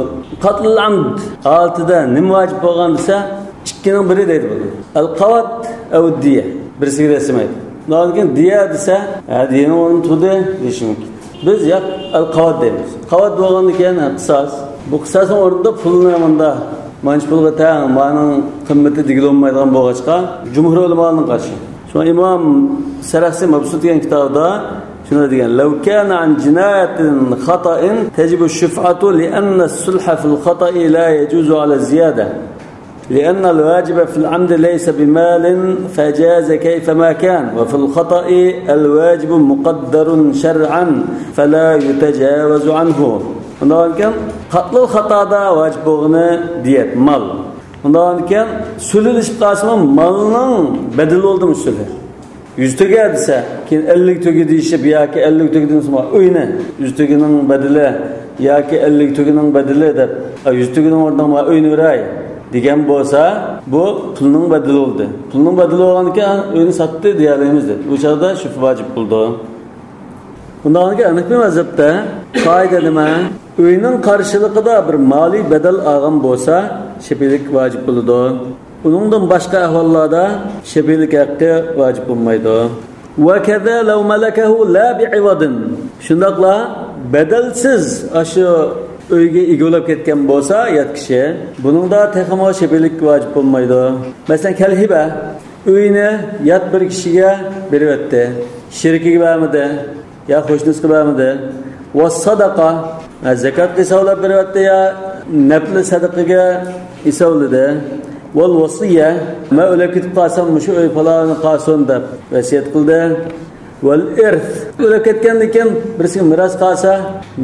قەتل ئەمد ھالىتىدە نېمە ۋاجىپ بولغان دېسە، ئىككىنىڭ بىرى دەيدۇ بۇنى. ئەل قاۋات ئەۋ دىيە. بىرسىگە دەسسىمەيدۇ. ئۇنىڭدىن كېيىن دىيە دېسە، ھە، دىيەنىڭ ئورنى تۇردى دېيىشى مۇمكىن. بىز ياق، ئەل قاۋات دەيمىز. قاۋات بولغاندىن كېيىن، ھە، قىساس. بۇ قىساسنىڭ ئورنىدا پۇلنى مۇندا مانچە پۇلغا تەڭ، مانىڭ قىممىتى دېگىلى بولمايدىغان بولغاچقا، جۇمھۇر ئۆلىمالارنىڭ قارىشى. شۇڭا ئىمام سەرەخسى مەبسۇت دېگەن كىتابىدا شۇنداق دېگەن: لو كان عن جناية خطأ تجب الشفعة لأن الصلح في الخطأ لا يجوز على الزيادة، لأن الواجب في العمد ليس بمال فجاز كيفما كان، وفي الخطأ الواجب مقدر شرعا فلا يتجاوز عنه. ئۇنداق ئىكەن، قەتلۇل خاتادا ۋاجىپ بولغىنى دىيەت، مال. ئۇنداق ئىكەن، سۈلھىلىشىپ قالسىمۇ مالنىڭ بەدىلى بولدىمۇ سۈلھى. يۈز تۆگە دېسە، كېيىن ئەللىك تۆگە دېيىشىپ ياكى ئەللىك تۆگە دېسە، ئۆينى، يۈز تۆگىنىڭ بەدىلى ياكى ئەللىك تۆگىنىڭ بەدىلى دەپ، «ئا، يۈز تۆگىنىڭ ئورنىغا ماڭا ئۆينى بېرەي» دېگەن بولسا، بۇ پۇلنىڭ بەدىلى بولدى. پۇلنىڭ بەدىلى بولغاندىكىن، ئۆينى ساتتى دېيەلەيمىز دەپ. بۇ چاغدا شۈبھە ۋاجىپ بولىدۇ. بۇنداق ھەنەفىي مەزھەپتە قائىدە نېمە؟ ئۆينىڭ قارشىلىقىدا بىر مالىي بەدەل ئالغان بولسا، شەپىئىلىك ۋاجىپ بولىدۇ. ئۇنىڭدىن باشقا ئەھۋاللاردا شەپىئىلىك ھەققى ۋاجىپ بولمايدۇ. وكذا لو ملكه لا بعوض. شۇنداقلا بەدەلسىز ئاشۇ ئۆيگە ئىگە بولۇپ كەتكەن بولسا يات كىشى، بۇنىڭدا تېخىمۇ شەپىئىلىك ۋاجىپ بولمايدۇ. مەسىلەن، كەلھىبە، ئۆينى يات بىر كىشىگە بېرىۋەتتى. شېرىكىگە بەرمىدى يا قوشنىسىغا بەرمىدى. ۋەسسەدەقە، زەكاتقا ھېسابلاپ بېرىۋەتتى يا نەپلى سەدىقىگە ھېسابلىدى. ۋەلۋەسىيە، مەن ئۆلۈپ كېتىپ قالسام، مۇشۇ ئۆي پالانى قالسۇن دەپ ۋەسىيەت قىلدى. ۋەلئىرس، ئۆلۈپ كەتكەندىن كېيىن بىرسىگە مىراس قالسا،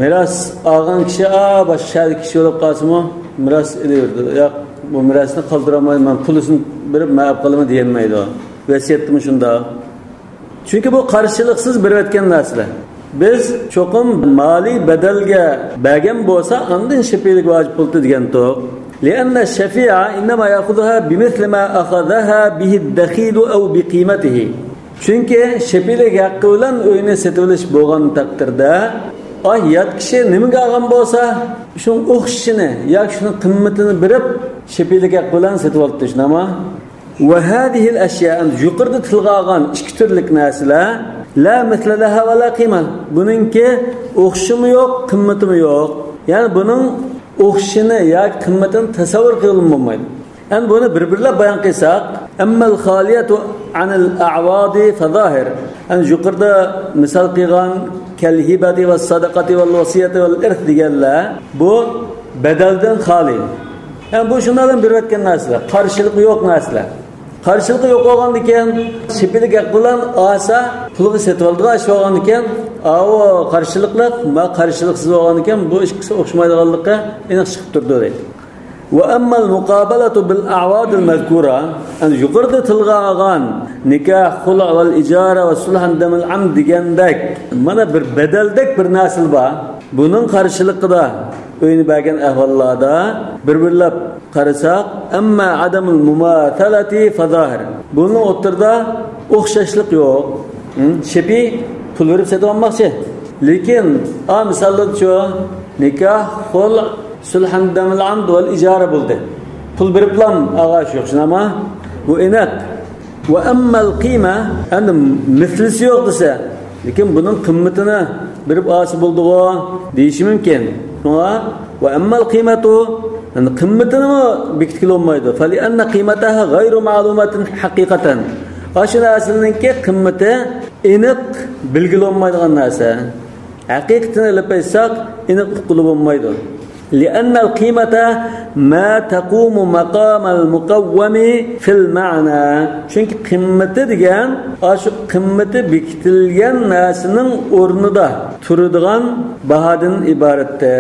مىراس ئالغان كىشى، ئا، باشقا شەھەردىكى كىشى بولۇپ قالسىمۇ، مىراس ئېلىۋېرىدۇ. ياق، بۇ مىراسنى قالدۇرالمايمەن، پۇلىسىنى بېرىپ مەن ئېلىپ قالىمەن دېيەلمەيدۇ. ۋەسىيەتتىمۇ شۇنداق. چۈنكى بۇ قارشىلىقسىز بېرىۋەتكەن نەرسىلەر. بىز چوقۇم مالىي بەدەلگە بەرگەن بولسا، ئاندىن شەپىئىلىك ۋاجىپ بولىدۇ دېگەنتۇق. لأن الشفيع إنما يأخذها بمثل ما أخذها به الدخيل أو بقيمته. چۈنكى شەپىئىلىك ھەققى بىلەن ئۆينى سېتىۋېلىش بولغان تەقدىردە، ئاي، يات كىشى نېمىگە ئالغان بولسا، شۇنىڭ ئوخشىشىنى ياكى شۇنىڭ قىممىتىنى بېرىپ، شەپىئىلىك ھەققى بىلەن سېتىۋالىپتۇ، شۇنداقمۇ؟ وهذه الأشياء، يۇقىرىدا تىلغا ئالغان ئىككى تۈرلۈك نەرسىلەر، لا مثل لها ولا قيمة، بۇنىڭكى ئوخشىشىمۇ يوق، قىممىتىمۇ يوق. يەنى بۇنىڭ ئوخشىشىنى ياكى قىممىتىنى تەسەۋۋۇر قىلغىلى بولمايدۇ. ئەمدى بۇنى بىر-بىرلەپ بايان قىلساق، أما الخالية عن الأعواض فظاهر. ئەمدى يۇقىرىدا مىسال قىلغان كالهبة والصدقة والوصية والإرث دېگەنلەر، بۇ بەدەلدىن خالىي. يەنى بۇ شۇنىڭ بىلەن بېرىۋەتكەن نەرسىلەر، قارشىلىقى يوق نەرسىلەر. قارشىلىقى يوق بولغاندىكىن، شەپىئىلىك ھەق بىلەن ئالسا، پۇلغا سېتىۋالىدىغان ئىش بولغاندىكىن، ئاۋۇ قارشىلىقلىق، ما قارشىلىقسىز بولغاندىكىن، بۇ ئىككىسى ئوخشىمايدىغانلىقى ئېنىق چىقىپ تۇرىدۇ دەيدۇ. وأما المقابلة بالأعواض المذكورة، يەنى يۇقىرىدا تىلغا ئالغان نىكاھ، خۇلۇ ۋەل ئىجارە ۋە سۇلھەن دەمىل ئەمد دېگەندەك، مانا بىر بەدەلدەك بىر نەرسىلەر بار. بۇنىڭ قارشىلىقىدا ئۆينى بەرگەن ئەھۋاللاردا بىر-بىرلەپ قارىساق، أما عدم المماثلة فظاهر. بۇنىڭ ئوتتۇرىدا ئوخشاشلىق يوق. ھە؟ شەپىئى پۇل بېرىپ سېتىۋالماقچى. لېكىن، ئا، مىساللىدىچۇ، نىكاھ، خۇلۇ، سۇلھەن دەمىل ئەمد ۋەل ئىجارە بولدى. پۇل بېرىپلام ئالغان ئىش يوق، شۇنداقمۇ؟ بۇ ئېنىق. وأما القيمة، ئەمدى مىسلىسى يوق دېسە، لېكىن بۇنىڭ قىممىتىنى بېرىپ ئالسا بولىدىغۇ دېيىشى مۇمكىن. شۇڭا، وأما القيمة، يەنى قىممىتىنىمۇ بېكىتكىلى بولمايدۇ. فلأن قيمتها غير معلومة حقيقة. ئاشۇ نەرسىنىڭكى قىممىتى ئېنىق بىلگىلى بولمايدىغان نەرسە. ھەقىقىتىنى ئېلىپ ئېيتساق، ئېنىق ئۇققىلى بولمايدۇ. لأن القيمة ما تقوم مقام المقوم في المعنى. چۈنكى قىممىتى دېگەن، ئاشۇ قىممىتى بېكىتىلگەن نەرسىنىڭ ئورنىدا تۇرىدىغان باھادىن ئىبارەتتە.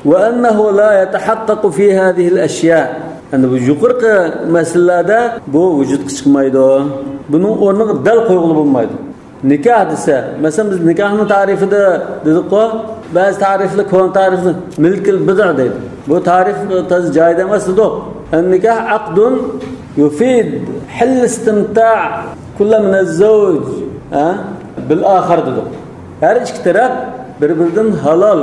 وأنه لا يتحقق في هذه الأشياء. يەنى بۇ يۇقىرىقى مەسىلىلەردە بۇ ۋۇجۇدقا چىقمايدۇ. بۇنىڭ ئورنىغا دەل قويغىلى بولمايدۇ. نىكاھ دېسە، مەسىلەن، بىز نىكاھنىڭ تەرىپىدە دېدۇققۇ، بەزى تەرىپلەر، كونا تەرىپلەر مىلكىل بىدئە دەيدۇ. بۇ تەرىپ تازا جايىدا ئەمەس دېدۇق. النكاح عقد يفيد حل استمتاع كل من الزوج، ھە، بالآخر دېدۇق. ھەر ئىككى تەرەپ بىر-بىرىدىن ھالال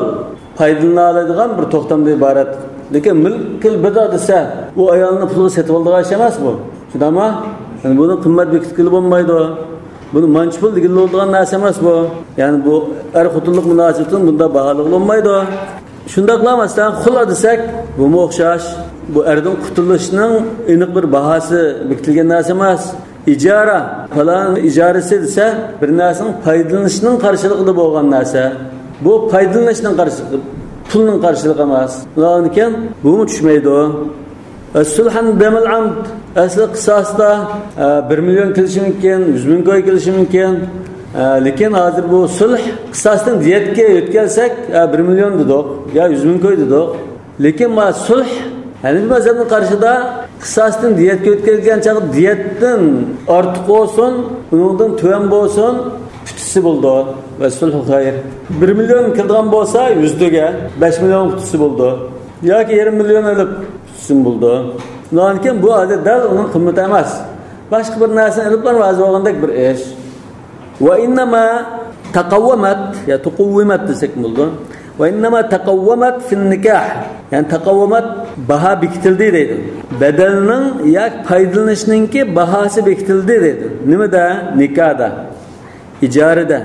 پايدىلىنالايدىغان بىر توختامدىن ئىبارەت. لېكىن مىلكىل بىدئە دېسە، ئۇ ئايالنى پۇلغا سېتىۋالىدىغان ئىش ئەمەس بۇ. شۇنداقمۇ؟ يەنى بۇنىڭ قىممەت بېكىتكىلى بولمايدۇ. بۇنى مانچە پۇل دېگىلى بولىدىغان نەرسە ئەمەس بۇ. يەنى بۇ ئەر-خوتۇنلۇق مۇناسىۋىتىنى بۇنداق باھالىغىلى بولمايدۇ. شۇنداقلا، مەسىلەن، خۇلئ دېسەك، بۇمۇ ئوخشاش. بۇ ئەردىن قۇتۇلۇشنىڭ ئېنىق بىر باھاسى بېكىتىلگەن نەرسە ئەمەس. ئىجارە، پالان ئىجارىسى دېسە، بىر نەرسىنىڭ پايدىلىنىشنىڭ قارشىلىقىدا بولغان نەرسە. بۇ پايدىلىنىشنىڭ قارشىلىقى، پۇلنىڭ قارشىلىقى ئەمەس. ئۇنىڭدىن كېيىن بۇمۇ چۈشمەيدۇ. سۇلھەن دەمىل ئەمد. ئەسلى قىساستا، ئە، بىر مىليون كېلىشى مۇمكىن، يۈز مىڭ كوي كېلىشى مۇمكىن. ئە، لېكىن ھازىر بۇ سۇلھ قىساستىن دىيەتكە يۆتكەلسەك، ئە، بىر مىليون دېدۇق، يا يۈز مىڭ كوي دېدۇق. لېكىن ما سۇلھ، ھەنىفىي مەزھەپنىڭ قارىشىدا قىساستىن دىيەتكە يۆتكەلگەن چاغدا دىيەتتىن ئارتۇق بولسۇن، ئۇنىڭدىن تۆۋەن بولسۇن، پۈتۈشسە بولىدۇ. ۋە سۇلھۇ خەير. بىر مىليون كىرىدىغان بولسا يۈزدىگە، بەش مىليون پۈتۈشسە بولىدۇ. ياكى يېرىم مىليون ئېلىپ، سىم بولىدۇ. ئۇنىڭدىن كېيىن بۇ ھازىر دەل ئۇنىڭ قىممىتى ئەمەس. باشقا بىر نەرسىنى ئېلىپلا رازى بولغاندەك بىر ئىش. ۋە ئىننەما تەقەۋۋەمەت، يا تۇقۇۋۋىمەت دېسەك بولىدۇ. ۋە ئىننەما تەقەۋۋەمەت فىن نىكاھ. يەنى تەقەۋۋەمەت، باھا بېكىتىلدى دەيدۇ. بەدەلنىڭ ياكى پايدىلىنىشنىڭكى باھاسى بېكىتىلدى دەيدۇ. نېمىدە؟ نىكاھدا. ئىجارىدە.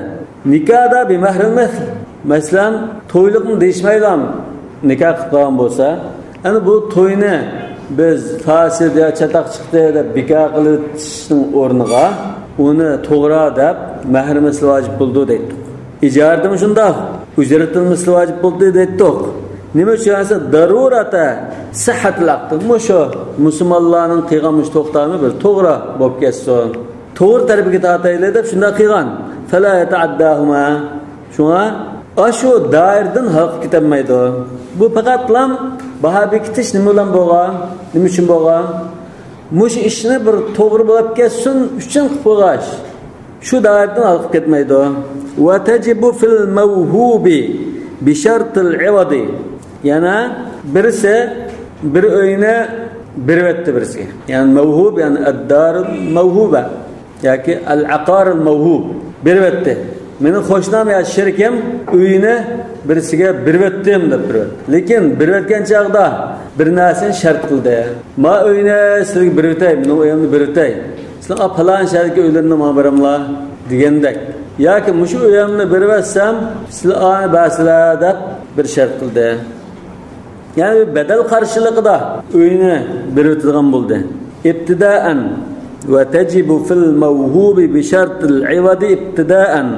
نىكاھدا بىمەھرىل مىسل. مەسىلەن، تويلۇقنى دېيىشمەيلا نىكاھ قىلىپ قالغان بولسا، ئەنە بۇ توينى بىز فاسىد يا چاتاق چىقتى دەپ بىكار قىلىۋېتىشنىڭ ئورنىغا ئۇنى توغرا دەپ مەھرىل مىسل ۋاجىپ بولىدۇ دەيتتۇق. ئىجارىدىمۇ شۇنداق، ئۇجرەتىل مىسل ۋاجىپ بولدى دەيتتۇق. نېمە ئۈچۈن دېسە، دەرۇرەتە سىھھەتىل ئەقدى. مۇشۇ مۇسۇلمانلارنىڭ قىلغان مۇشۇ توختامى بىر توغرا بولۇپ كەتسۇن. توغرا تەرىپىگە تارتايلى دەپ شۇنداق قىلغان. فەلا يەتەئەدداھۇما. شۇڭا ئاشۇ دائىرىدىن ھالقىپ كېتەلمەيدۇ. بۇ پەقەتلا باھا بېكىتىش نېمە بىلەن بولغان؟ نېمە ئۈچۈن بولغان؟ مۇشۇ ئىشنى بىر توغرا بولۇپ كەتسۇن ئۈچۈن قىلىپ قويغان ئىش. شۇ دائىرىدىن ھالقىپ كەتمەيدۇ. ۋە تەجىبۇ فىل مەۋھۇبى بىشەرتىل ئىۋادى. يەنە بىرسى بىر ئۆينى بېرىۋەتتى بىرسىگە. يەنى مەۋھۇب، يەنى ئەددارىل مەۋھۇبە. ياكى ئەل ئەقارىل مەۋھۇب. بېرىۋەتتى. مېنىڭ قوشنام يا شېرىكىم ئۆيىنى بىرسىگە بېرىۋەتتىم دەپ بېرىۋەتتى. لېكىن بېرىۋەتكەن چاغدا بىر نەرسىنى شەرت قىلدى. ما ئۆينى سىلەرگە بېرىۋېتەي، مېنىڭ ئۆيۈمنى بېرىۋېتەي. سىلەر پالان شەھەردىكى ئۆيلىرىنى ماڭا بېرىڭلار دېگەندەك. ياكى مۇشۇ ئۆيۈمنى بېرىۋەتسەم، سىلەر ئانى بەرسىلەر دەپ بىر شەرت قىلدى. يەنى بەدەل قارشىلىقىدا ئۆينى بېرىۋېتىدىغان بولدى. ئىبتىدائەن. ۋە تەجىبۇ فىل مەۋھۇبى بىشەرتىل ئىۋادى ئىبتىدائەن.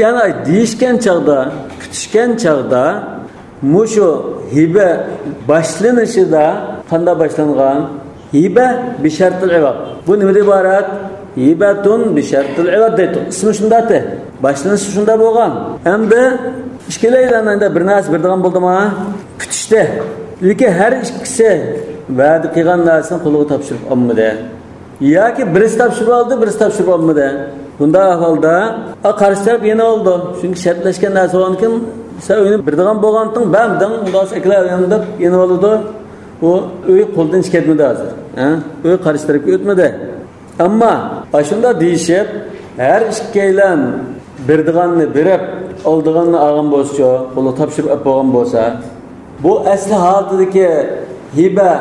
يەنى دېيىشكەن چاغدا، پۈتۈشكەن چاغدا مۇشۇ ھىبە باشلىنىشىدا قانداق باشلانغان؟ ھىبە بىشەرتىل ئىۋاد. بۇ نېمىدىن ئىبارەت؟ ھىبەتۇن بىشەرتىل ئىۋاد دەيتتۇق. ئىسمى شۇنداق ئىدى. باشلىنىشى شۇنداق بولغان. ئەمدى ئىككىلەيلەن ئەمدى بىر نەرسە بېرىدىغان بولدىما؟ پۈتۈشتى. لېكىن ھەر ئىككىسى ۋەدە قىلغان نەرسىنى قولىغا تاپشۇرۇپ ئالمىدى. ياكى بىرسى تاپشۇرۇپ ئالدى، بىرسى تاپشۇرۇپ ئالمىدى. بۇنداق ئەھۋالدا، ئا، قارشى تەرەپ يېنىۋالىدۇ. چۈنكى شەرتلەشكەن نەرسە بولغاندىكىن، سەن ئۆينى بېرىدىغان بولغانتىڭ، بەرمىدىڭ، ئۇنداق بولسا ئەكېلە ئۆيۈڭنى دەپ يېنىۋالىدۇ. ئۇ ئۆي قولدىن چىقىپ كەتمىدى ھازىر. ھە؟ ئۆي قارشى تەرەپكە ئۆتمىدى. ئەمما ئاشۇنداق دېيىشىپ، ھەر ئىككىيلەن بېرىدىغاننى بېرىپ، ئالىدىغاننى ئالغان بولسىچۇ، قولىغا تاپشۇرۇپ ئەپ بولغان بولسا، بۇ ئەسلى ھالىتىدىكى ھىبە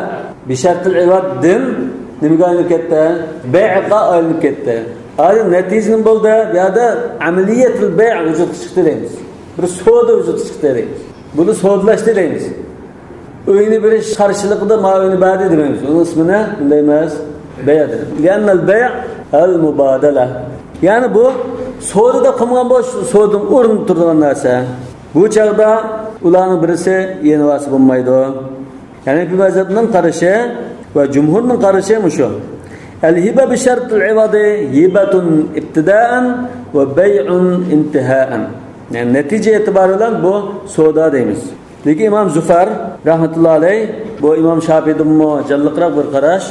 بىشەرتىل ئىۋادتىن نېمىگە ئايلىنىپ كەتتى؟ بەيئغا ئايلىنىپ كەتتى. ھازىر نەتىجە نېمە بولدى؟ بۇ يەردە ئەمەلىيەتىل بەي ۋۇجۇدقا چىقتى دەيمىز. بىر سودا ۋۇجۇدقا چىقتى دەيمىز. بۇنى سودىلاشتى دەيمىز. ئۆينى بېرىش قارشىلىقىدا ما ئۆينى بەردى دېمەيمىز. ئۇنىڭ ئىسمىنى نېمە دەيمىز؟ بەي دەيمىز. لىئەننەل بەي ئەل مۇبادەلە. يەنى بۇ سودىدا قىلمىغان بولسا، سودىنىڭ ئورنىدا تۇرىدىغان نەرسە. بۇ چاغدا ئۇلارنىڭ بىرسى يېنىۋالسا بولمايدۇ. ھەنەفىي مەزھەپنىڭ قارىشى ۋە جۇمھۇرنىڭ قارىشى مۇشۇ. ئەل ھىبە بىشەرتىل ئىۋادى ھىبەتۇن ئىبتىدائەن ۋە بەيئۇن ئىنتىھائەن. يەنى نەتىجە ئېتىبارى بىلەن بۇ سودا دەيمىز. لېكىن ئىمام زۇفەر رەھمەتۇللا ئەلەيھ، بۇ ئىمام شاپىئىدىنمۇ جانلىقراق بىر قاراش،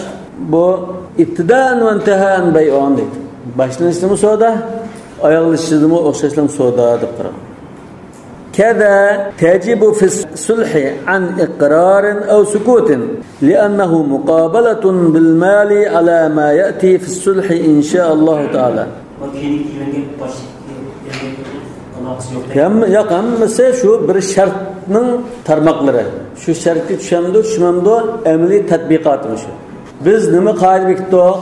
بۇ ئىبتىدائەن ۋە ئىنتىھائەن بەيئۇن دەيدۇ. باشلىنىشىدىمۇ سودا، ئاياغلىشىشىدىمۇ ئوخشاشلا سودا دەپ قارىغان. كذا تجب في الصلح عن إقرار أو سكوت، لأنه مقابلة بالمال على ما يأتي في الصلح إن شاء الله تعالى. ياق، ياق، ھەممىسى شۇ بىر شەرتنىڭ تارماقلىرى. شۇ شەرتكە چۈشەمدۇ، چۈشمەمدۇ، ئەمەلىي تەتبىقاتى شۇ. بىز نېمە قائىدە بېكىتتۇق؟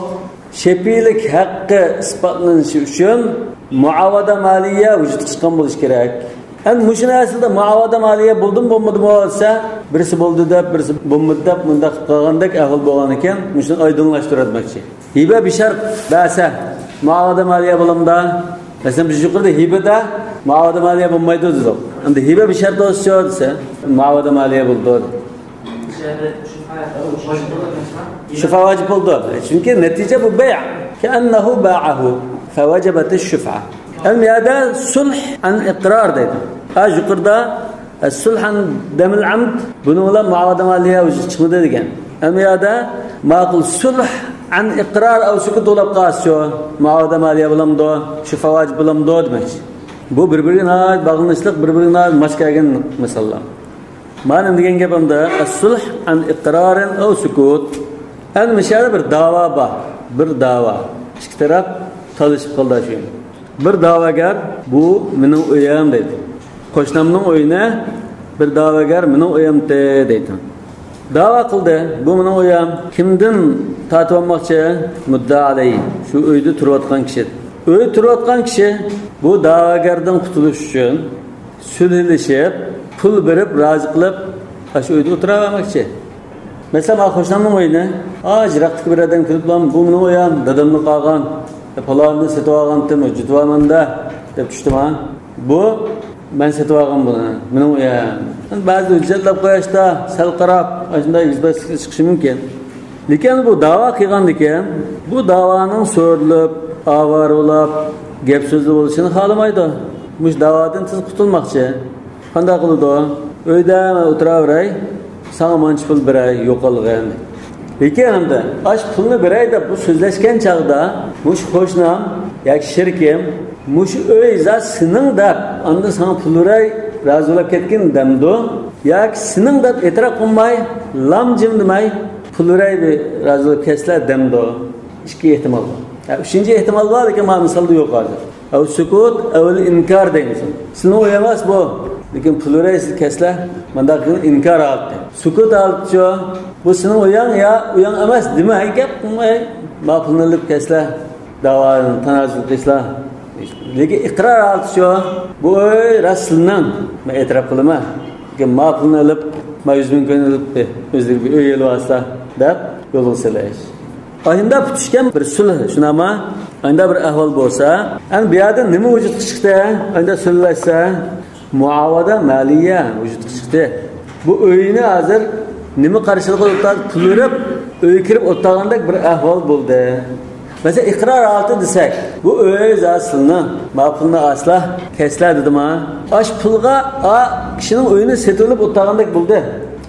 شەپىئىيلىك ھەققى ئىسپاتلىنىشى ئۈچۈن مۇئاۋادە مالىيە ۋۇجۇدقا چىققان بولۇشى كېرەك. ئەمدى مۇشۇنى ئەسلىدە مۇئاۋادە مالىيە بولدىمۇ، بولمىدىمۇ دېسە، بىرسى بولدى دەپ، بىرسى بولمىدى دەپ، مۇنداق قىلىپ قالغاندەك ئەھۋال بولغان ئىكەن، مۇشۇنى ئايدىڭلاشتۇرۇۋەتمەكچى. ھىبە بىشەرت بەسە، مۇئاۋادە مالىيە بولامدا؟ مەسىلەن، بىز يۇقىرىدا ھىبىدە مۇئاۋادە مالىيە بولمايدۇ دېدۇق. ئەمدى ھىبە بىشەرت بولسىچۇ دېسە، مۇئاۋادە مالىيە بولىدۇ. شۇفا ۋاجىپ بولىدۇ. چۈنكى نەتىجە بۇ بەيئ. كەئەننەھۇ باءەھۇ فەۋەجەبەتىش شۇفا. ئەمدى يەردە سۇلھ ئەن ئىقرار دەيدۇ. ھە، يۇقىرىدا سۇلھ ئەن دەمىل ئەمد، بۇنىڭ بىلەن مۇئاۋادە مالىيە ۋۇجۇدقا چىقمىدى دېگەن. ئەمدى يەردە ماقۇل سۇلھ ئەن ئىقرار ئەۋ سۇكۇت بولۇپ قالسىچۇ، مۇئاۋادە مالىيە بولامدۇ، شۇفا ۋاجىپ بولامدۇ دېمەكچى. بۇ بىر-بىرىگە ناھايىتى باغلىنىشلىق، بىر-بىرىگە ناھايىتى ماس كەلگەن مەسىلىلەر. مانا نېمە دېگەن گەپ ئەمدى؟ ئەسسۇلھ ئەن ئىقرارىن ئەۋ سۇكۇت. ئەمدى مۇشۇ يەردە بىر داۋا بار. بىر داۋا. ئىككى تەرەپ تالىشىپ قالدى شۇ. بىر داۋاگەر، بۇ مېنىڭ ئۆيۈم دەيدۇ. قوشنامنىڭ ئۆيىنى بىر داۋاگەر مېنىڭ ئۆيۈمتى دەيدۇ. داۋا قىلدى، بۇ مېنىڭ ئۆيۈم. كىمدىن تارتىۋالماقچى؟ مۇددىئا ئەلەيھ. شۇ ئۆيدە تۇرۇۋاتقان كىشى. ئۆيدە تۇرۇۋاتقان كىشى بۇ داۋاگەردىن قۇتۇلۇش ئۈچۈن سۈلھىلىشىپ، پۇل بېرىپ، رازى قىلىپ، ئاشۇ ئۆيدە ئولتۇراۋەرمەكچى. مەسىلەن، مانا قوشنامنىڭ ئۆيىنى، ئا، يىراقتىكى بىر ئادەم كېلىپلا، بۇ مېنىڭ ئۆيۈم، دادامنىدا قالغان، پالانىدىن سېتىۋالغانتىم، ئۆجۈتۈۋالماندا، دەپ چۈشتىما. بۇ مەن سېتىۋالغان بۇنى، مېنىڭ ئۆيۈم. بەزى ھۆججەتلەپ قويۇشتا سەل قاراپ، ئاشۇنداق ئېگىز-پەسلىككە چىقىشى مۇمكىن. لېكىن بۇ داۋا قىلغاندىكىن، بۇ داۋانىڭ سۆرىلىپ، ئاۋارە بولاپ، گەپ-سۆزلەر بولۇشىنى خالىمايدۇ. مۇشۇ داۋادىن تېز قۇتۇلماقچى. قانداق قىلىدۇ؟ ئۆيدە مەن ئولتۇراۋېرەي، ساڭا مانچە پۇل بېرەي، يوقالغىن. لېكىن ئەمدى ئاش پۇلنى بېرەي دەپ بۇ سۆزلەشكەن چاغدا، مۇشۇ قوشنام ياكى شېرىكىم، مۇشۇ ئۆي زادى سېنىڭ دەپ، ئاندىن ساڭا پۇل بېرەي، رازى بولۇپ كەتكىن دەمدۇ؟ ياكى سېنىڭ دەپ ئېتىراپ قىلماي، لام جىم دېمەي، پۇل بېرەي، رازى بولۇپ كەتسىلە دەمدۇ؟ ئىككى ئېھتىمال بار. ھە، ئۈچىنچى ئېھتىمال بار، لېكىن مانا مىسالدا يوق ھازىر. ئەۋ سۇكۇت، ئەۋ ئىنكار دەيمىز. سېنىڭ ئۆيۈڭ ئەمەس بۇ. لېكىن پۇل بېرەي، سىز كەتسىلە، مانداق قىلىپ ئىنكار ھالىتى. سۇكۇت ھالىتىچۇ؟ بۇ سېنىڭ ئۆيۈڭ يا ئۆيۈڭ ئەمەس دېمەي، گەپ قىلماي، ما پۇلنى ئېلىپ كەتسىلە، داۋانى تانازۇل قىلسىلا. لېكىن ئىقرار ھالىتىچۇ؟ بۇ ئۆي راست سېنىڭ، مەن ئېتىراپ قىلىمەن. لېكىن ما پۇلنى ئېلىپ، ما يۈز مىڭ كوينى ئېلىپ، ئۆزلىرىگە بىر ئۆي ئېلىۋالسا دەپ يولغا سېلىش. ئاشۇنداق پۈتۈشكەن بىر سۈلھ، شۇنداقمۇ؟ ئاشۇنداق بىر ئەھۋال بولسا، ئەمدى بۇ يەردە نېمە ۋۇجۇدقا چىقتى؟ ئاشۇنداق سۈلھلەشسە، مۇئاۋادە مالىيە ۋۇجۇدقا چىقتى. بۇ ئۆينى ھازىر نېمە قارشىلىقىدا ئولتۇرۇپ، پۇل بېرىپ، ئۆيگە كىرىپ ئولتۇرغاندەك بىر ئەھۋال بولدى. مەسىلەن، ئىقرار ھالىتى دېسەك، بۇ ئۆي زادى سىلىنىڭ، ما پۇلنى ئالسىلا، كەتسىلە دېدىما؟ ئاشۇ پۇلغا ئا كىشىنىڭ ئۆيىنى سېتىۋېلىپ ئولتۇرغاندەك بولدى.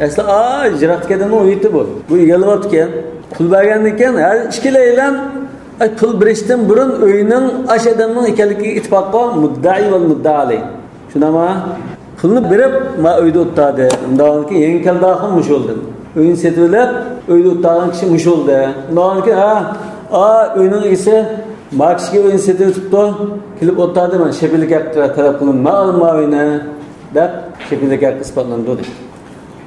ئەسلى ئا يىراقتىكى ئادەمنىڭ ئۆيى بۇ. بۇ ئىگىلەۋاپتىكەن. پۇل بەرگەندىن كېيىن، ھە، ئىككىلەيلەن، ئاي، پۇل بېرىشتىن بۇرۇن ئۆينىڭ ئاشۇ ئادەمنىڭ ئىكەنلىكىگە ئىتتىپاق بار، مۇددەئى ۋەل مۇددەئا ئەلەيھ. شۇنداقمۇ؟ پۇلنى بېرىپ، ما ئۆيدە ئولتۇردى. ئۇنداقتىن كېيىن يېڭى كەلدى ئاخۇن مۇشۇ يولدىن. ئۆينى سېتىۋېلىپ، ئۆيدە ئولتۇرغان كىشى مۇشۇ يولدا. ئۇنداقتىن كېيىن، ھە، ئا، ئۆينىڭ ئىگىسى ما كىشىگە ئۆينى سېتىۋېتىپتۇ، كېلىپ ئولتۇردى، مەن شەپىلىك ھەققى تەلەپ قىلدىم، ما ئالما ئۆينى، دەپ شەپىلىك ھەققى ئىسپاتلىنىدۇ، دەيدۇ.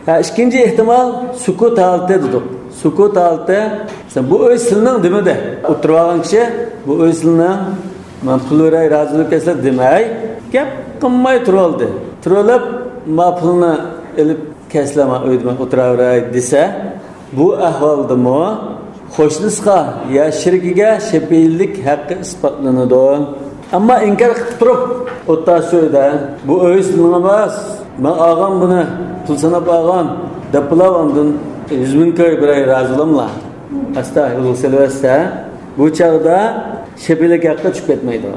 ھە، ئىككىنچى ئېھتىمال سۈكۈت ھالىتى دېدۇق. سۈكۈت ھالىتى، مەسىلەن، بۇ ئۆي سىلىنىڭ دېمىدى. ئولتۇرۇۋالغان كىشى، بۇ ئۆي سىلىنىڭ، مەن پۇل بېرەي، رازى بولۇپ كەتسىلە دېمەي، گەپ قىلماي تۇرۇۋالدى. تۇرۇۋېلىپ، ما پۇلنى ئېلىپ كەتسىلە، ما ئۆيدە مەن ئولتۇراۋېرەي دېسە، بۇ ئەھۋالدىمۇ قوشنىسىغا يا شېرىكىگە شەپىلىك ھەققى ئىسپاتلىنىدۇ. ئەمما ئىنكار قىلىپ تۇرۇپ، ئوتتۇرا سۆيدە، بۇ ئۆي سېنىڭ ئەمەس، مەن ئالغان بۇنى، پۇل ساناپ ئالغان، دەپلا ئاندىن يۈز مىڭ كوي بېرەي، رازى بولاملا؟ ئاستا يولغا سېلىۋەتسە، بۇ چاغدا شەپىلىك ھەققى چۈشۈپ كەتمەيدۇ.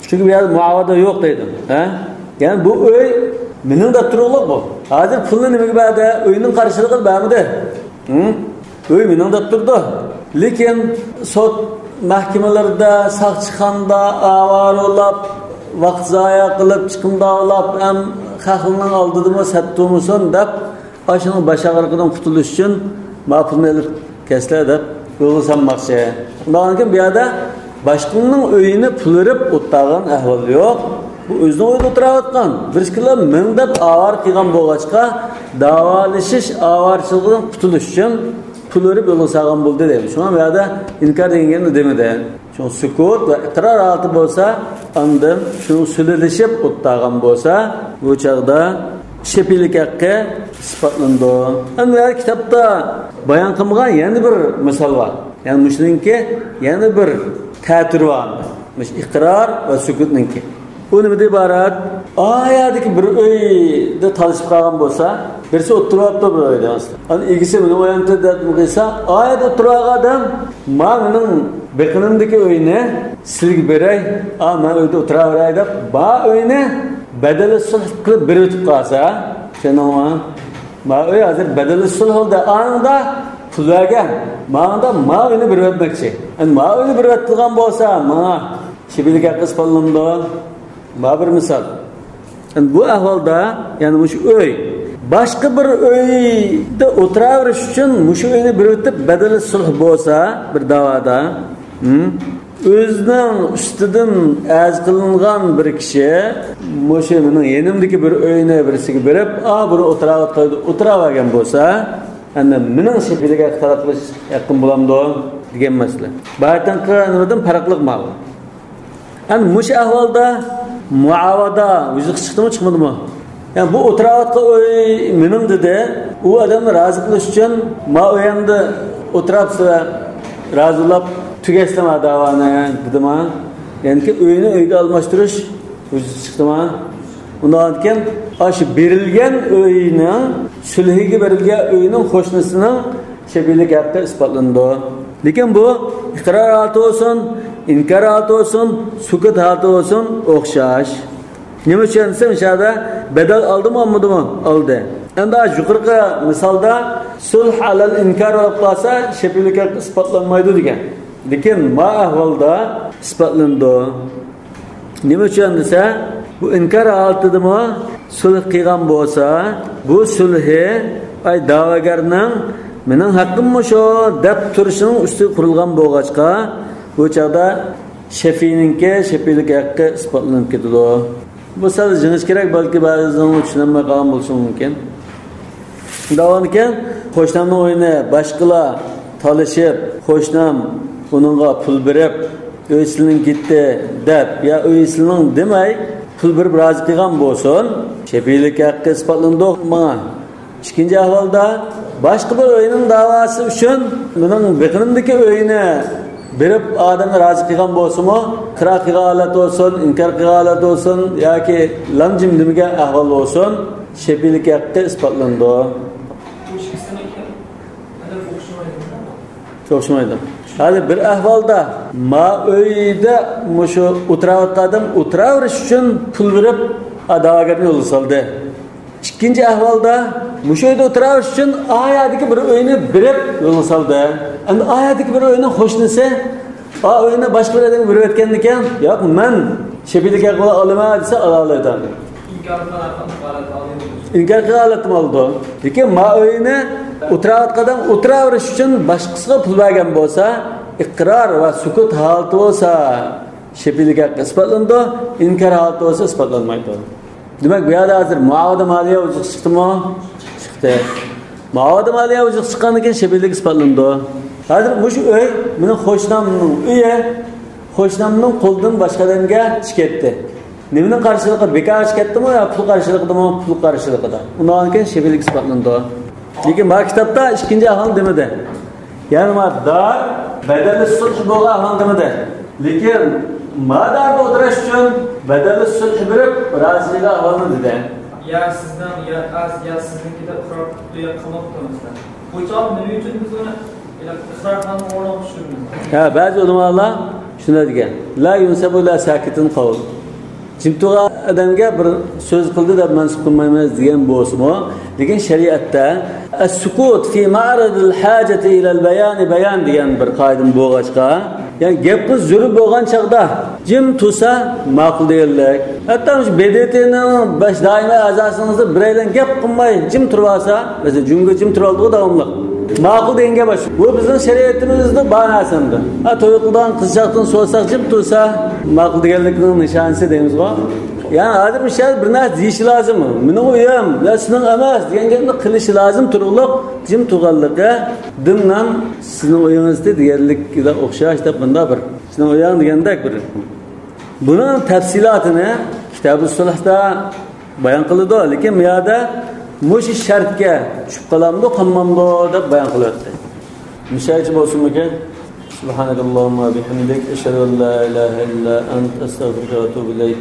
چۈنكى بۇ يەردە مۇئاۋادە يوق دەيدۇ. ھە؟ يەنى بۇ ئۆي مېنىڭ دەپ تۇرۇقلۇق بۇ. ھازىر پۇلنى نېمىگە بەردى؟ ئۆينىڭ قارشىلىقىنى بەرمىدى. ھە؟ ئۆي مېنىڭ دەپ تۇرىدۇ. لېكىن سوت مەھكىمىلىرىدە، ساقچىخانىدا ئاۋارە بولاپ، ۋاقىت زايە قىلىپ، چىقىمداۋلاپ، ھەم خەقنىڭ ئالدىدىمۇ سەت تۇرمىسۇن دەپ، ئاشۇنىڭ باش ئاغرىقىدىن قۇتۇلۇش ئۈچۈن ما پۇلنى ئېلىپ كەتسىلە دەپ يولغا سالماقچى. ئۇنداقتىن كېيىن بۇ يەردە باشقىنىڭ ئۆيىنى پۇل بېرىپ ئولتۇرغان ئەھۋال يوق. بۇ ئۆزىنىڭ ئۆيىدە ئولتۇراۋاتقان. بىر ئىككىلا مىڭ دەپ ئاۋارە قىلغان بولغاچقا، داۋالىشىش ئاۋارىچىلىقىدىن قۇتۇلۇش ئۈچۈن پۇل بېرىپ يولغا سالغان بولدى دەيدۇ. شۇڭا بۇ يەردە ئىنكار دېگەن گەپنى دېمىدى. شۇ سۈكۈت ۋە ئىقرار ھالىتى بولسا، ئاندىن شۇ سۈلھىلىشىپ ئولتۇرغان بولسا، بۇ چاغدا شەپىئىيلىك ھەققى ئىسپاتلىنىدۇ. ئەمدى ھەر كىتابتا بايان قىلمىغان يەنە بىر مىسال بار. يەنى مۇشۇنىڭكى يەنە بىر تەتۈرى بار. مۇشۇ ئىقرار ۋە سۈكۈتنىڭكى. بۇ نېمىدىن ئىبارەت؟ ئايەدىكى بىر ئۆيدە تالىشىپ قالغان بولسا، بىرسى ئولتۇرۇۋاپتۇ بىر ئۆيدە. ئەنە ئىگىسى مېنى ئويانتىر دەپ قىلسا، ئايەدە ئولتۇرۇۋالغان ئادەم، ما مېنىڭ بېقىنىمدىكى ئۆينى سىلگە بېرەي، ئا، مەن ئۆيدە ئولتۇراۋېرەي دەپ، ما ئۆينى بەدەلى سۇلھ قىلىپ بېرىۋېتىپ قالسا، چۈشەندىڭمۇ؟ ما ئۆي ھازىر بەدەلى سۇلھ بولدى، ئاڭدا پۇل بەرگەن، ماڭدا ما ئۆينى بېرىۋەتمەكچى. ئەنە ما ئۆينى بېرىۋەتىدىغان بولسا، ماڭا شەپىئىيلىك ھەققى ئىسپاتلىنىدۇ. ما بىر مىسال. ئەنە بۇ ئەھۋالدا، يەنى مۇشۇ ئۆي باشقا بىر ئۆيدە ئولتۇراۋېرىش ئۈچۈن مۇشۇ ئۆينى بېرىۋېتىپ بەدەلى سۇلھ بولسا بىر داۋادا، ھىم؟ ئۆزىنىڭ ئۈستىدىن ئەرز قىلىنغان بىر كىشى مۇشۇ مېنىڭ يېنىمدىكى بىر ئۆينى بىرسىگە بېرىپ، ئا، بۇنى ئولتۇراۋاتقايدۇ، ئولتۇراۋەرگەن بولسا، ئەنە مېنىڭ شەپىئىيلىك ھەققى تەلەپ قىلىش ھەققىم بولامدۇ دېگەن مەسىلە. بايىقىنقى نېمىدىن پەرقلىق ماۋۇ. ئەنە مۇشۇ ئەھۋالدا مۇئاۋادە ۋۇجۇدقا چىقتىمۇ، چىقمىدىمۇ؟ يەنى بۇ ئولتۇراۋاتقان ئۆي مېنىڭ دېدى. ئۇ ئادەمنى رازى قىلىش ئۈچۈن ما ئۆيۈمدە ئولتۇراپسىلەر، رازىلاپ تۈگەشلىما داۋانى دېدىما؟ يەنىكى ئۆينى ئۆيگە ئالماشتۇرۇش ۋۇجۇدقا چىقتىما؟ ئۇنداقكەن، ئاشۇ بېرىلگەن ئۆينىڭ، سۈلھىگە بېرىلگەن ئۆينىڭ قوشنىسىنىڭ شەپىئىيلىك ھەققى ئىسپاتلىنىدۇ. لېكىن بۇ ئىقرار ھالىتى بولسۇن، ئىنكار ھالىتى بولسۇن، سۈكۈت ھالىتى بولسۇن، ئوخشاش. نېمە ئۈچۈن دېسە، مۇشۇ يەردە بەدەل ئالدىمۇ، ئالمىدىمۇ؟ ئالدى. ئەمدى يۇقىرىقى مىسالدا سۇلھ ئەلەل ئىنكار بولۇپ قالسا، شەپىئىيلىك ھەققى ئىسپاتلانمايدۇ دېگەن. لېكىن ما ئەھۋالدا ئىسپاتلىنىدۇ. نېمە ئۈچۈن دېسە، بۇ ئىنكار ھالىتىدىمۇ سۈلھ قىلغان بولسا، بۇ سۈلھى، ئاي، دەۋاگەرنىڭ مېنىڭ ھەققىممۇ شۇ دەپ تۇرۇشىنىڭ ئۈستىگە قۇرۇلغان بولغاچقا، بۇ چاغدا شەپىئىنىڭكى شەپىئىيلىك ھەققى ئىسپاتلىنىپ كېتىدۇ. بۇ سەل يېڭىش كېرەك، بەلكى بەزىلىرىڭلار چۈشىنەلمەي قالغان بولۇشى مۇمكىن. داۋامكەن، قوشنامنىڭ ئۆيىنى باشقىلار تالىشىپ، قوشنام ئۇنىڭغا پۇل بېرىپ، ئۆي سىلىنىڭ كېتتى دەپ، يا ئۆي سىلىنىڭ دېمەي، پۇل بېرىپ رازى قىلغان بولسۇن، شەپىئىيلىك ھەققى ئىسپاتلىنىدۇ ماڭا. ئىككىنچى ئەھۋالدا، باشقا بىر ئۆينىڭ داۋاسى ئۈچۈن مېنىڭ بېقىنىمدىكى ئۆينى بېرىپ ئادەمنى رازى قىلغان بولسىمۇ، ئىقرار قىلغان ھالەت بولسۇن، ئىنكار قىلغان ھالەت بولسۇن ياكى لام-جىم دېمىگەن ئەھۋال بولسۇن، شەپىئىيلىك ھەققى ئىسپاتلىنىدۇ. بۇ ئىككىسىنىڭكى ئادەم ئوخشىمايدۇ. ئوخشىمايدۇ. ھازىر بىر ئەھۋالدا ما ئۆيدە مۇشۇ ئولتۇراۋاتقان ئادەم ئولتۇراۋېرىش ئۈچۈن پۇل بېرىپ، دەۋاگەرنى يولغا سالدى. ئىككىنچى ئەھۋالدا مۇشۇ ئۆيدە ئولتۇراۋېرىش ئۈچۈن ئا يەردىكى بىر ئۆينى بېرىپ يولغا سالدى. ئەمدى ئا يەردىكى بىر ئۆينىڭ قوشنىسى ئا ئۆينى باشقا بىر ئادەمگە بېرىۋەتكەندىكەن، ياق، مەن شەپىئىيلىك ھەققى بىلەن ئالىمەن دېسە، ئالالايدۇ. ئىنكار قىلغان ھالەتتىمۇ ئالىدۇ. لېكىن ما ئۆينى ئولتۇراۋاتقان ئادەم ئولتۇراۋېرىش ئۈچۈن باشقىسىغا پۇل بەرگەن بولسا، ئىقرار ۋە سۈكۈت ھالىتى بولسا، شەپىئىيلىك ھەققى ئىسپاتلىنىدۇ، ئىنكار ھالىتى بولسا ئىسپاتلانمايدۇ. دېمەك، بۇ يەردە ھازىر مۇئاۋادە مالىيە ۋۇجۇدقا چىقتىمۇ؟ چىقتى. مۇئاۋادە مالىيە ۋۇجۇدقا چىققاندىن كېيىن شەپىئىيلىك ئىسپاتلىنىدۇ. ھازىر مۇشۇ ئۆي مېنىڭ قوشنامنىڭ ئۆيى، قوشنامنىڭ قولىدىن باشقا ئادەمگە چىقىپ كەتتى. نېمىنىڭ قارشىلىقى؟ بىكارغا چىقىپ كەتتىمۇ يا پۇل قارشىلىقىدىمۇ؟ پۇل قارشىلىقىدا. ئۇنداقتىن كېيىن شەپىئىيلىك ئىسپاتلىنىدۇ. لېكىن ما كىتابتا ئىككىنچى ئەھۋالنى دېمىدى. يەنى ما دار بەدەلى سۇلھ بولغان ئەھۋالنى دېمىدى. لېكىن ما داردا ئولتۇرۇش ئۈچۈن بەدەلى سۇلھ بېرىپ رازى قىلغان ئەھۋالنى دېدى. يا سىزنىڭ، يا ئاز، يا سىزنىڭكى دەپ قاراپ، يا قىلماپتۇ مەسىلەن. بۇ چاغدا نېمە ئۈچۈن بىز ئۇنى ئىقرارنامىنىڭ ئورنىغا چۈشۈرىمىز؟ ھە، بەزى ئۆلىمالار شۇنداق دېگەن. لا يۇنسەبۇ لا ساكىتىن قول. جىم تۇرغان ئادەمگە بىر سۆز قىلدى دەپ مەنسۇپ قىلمايمىز دېگەن بولسىمۇ، لېكىن شەرىئەتتە ئەس-سۇكۇت فى مەئرىزىل ھاجەتى ئىلەل بەيانى بەيان دېگەن بىر قائىدە بولغاچقا، يەنى گەپنىڭ زۆرۈر بولغان چاغدا جىم تۇرسا ماقۇل دېگەنلىك. ھەتتا مۇشۇ بې دې تېنىڭ باش دائىمىي ئەزاسىڭىزدا بىرەيلەن گەپ قىلماي جىم تۇرۇۋالسا، مەسىلەن، جۇڭگو جىم تۇرالىدىغۇ داۋاملىق. ماقۇل دېگەن گەپ ئاشۇ. بۇ بىزنىڭ شەرىئىتىمىزدە بار نەرسە ئەمدى. ھە، توي قىلىدىغان قىزچاقتىن سورىساق، جىم تۇرسا، ماقۇل دېگەنلىكنىڭ نىشانىسى دەيمىزغۇ. يەنى ھازىر مۇشۇ يەردە بىر نەرسە دېيىشى لازىم. مېنىڭ ئۆيۈم، يا سېنىڭ ئەمەس دېگەن گەپنى قىلىشى لازىم تۇرۇقلۇق، جىم تۇرغانلىقى، دىمنان سېنىڭ ئۆيىڭىزدە دېگەنلىككە ئوخشاش دەپ مۇنداق بىر سېنىڭ ئۆيۈڭ دېگەندەك بىر. بۇنىڭ تەپسىلاتىنى كىتابۇ سۇلھدا بايان قىلىدۇ، لېكىن بۇ يەردە مۇشۇ شەرتكە چۈشۈپ قالامدۇ، قالمامدۇ دەپ بايان قىلىۋەتتى. مۇشۇ يەرگىچە بولسۇنمىكىن؟ سبحانك اللهم وبحمدك، أشهد أن لا إله إلا أنت، أستغفرك وأتوب إليك.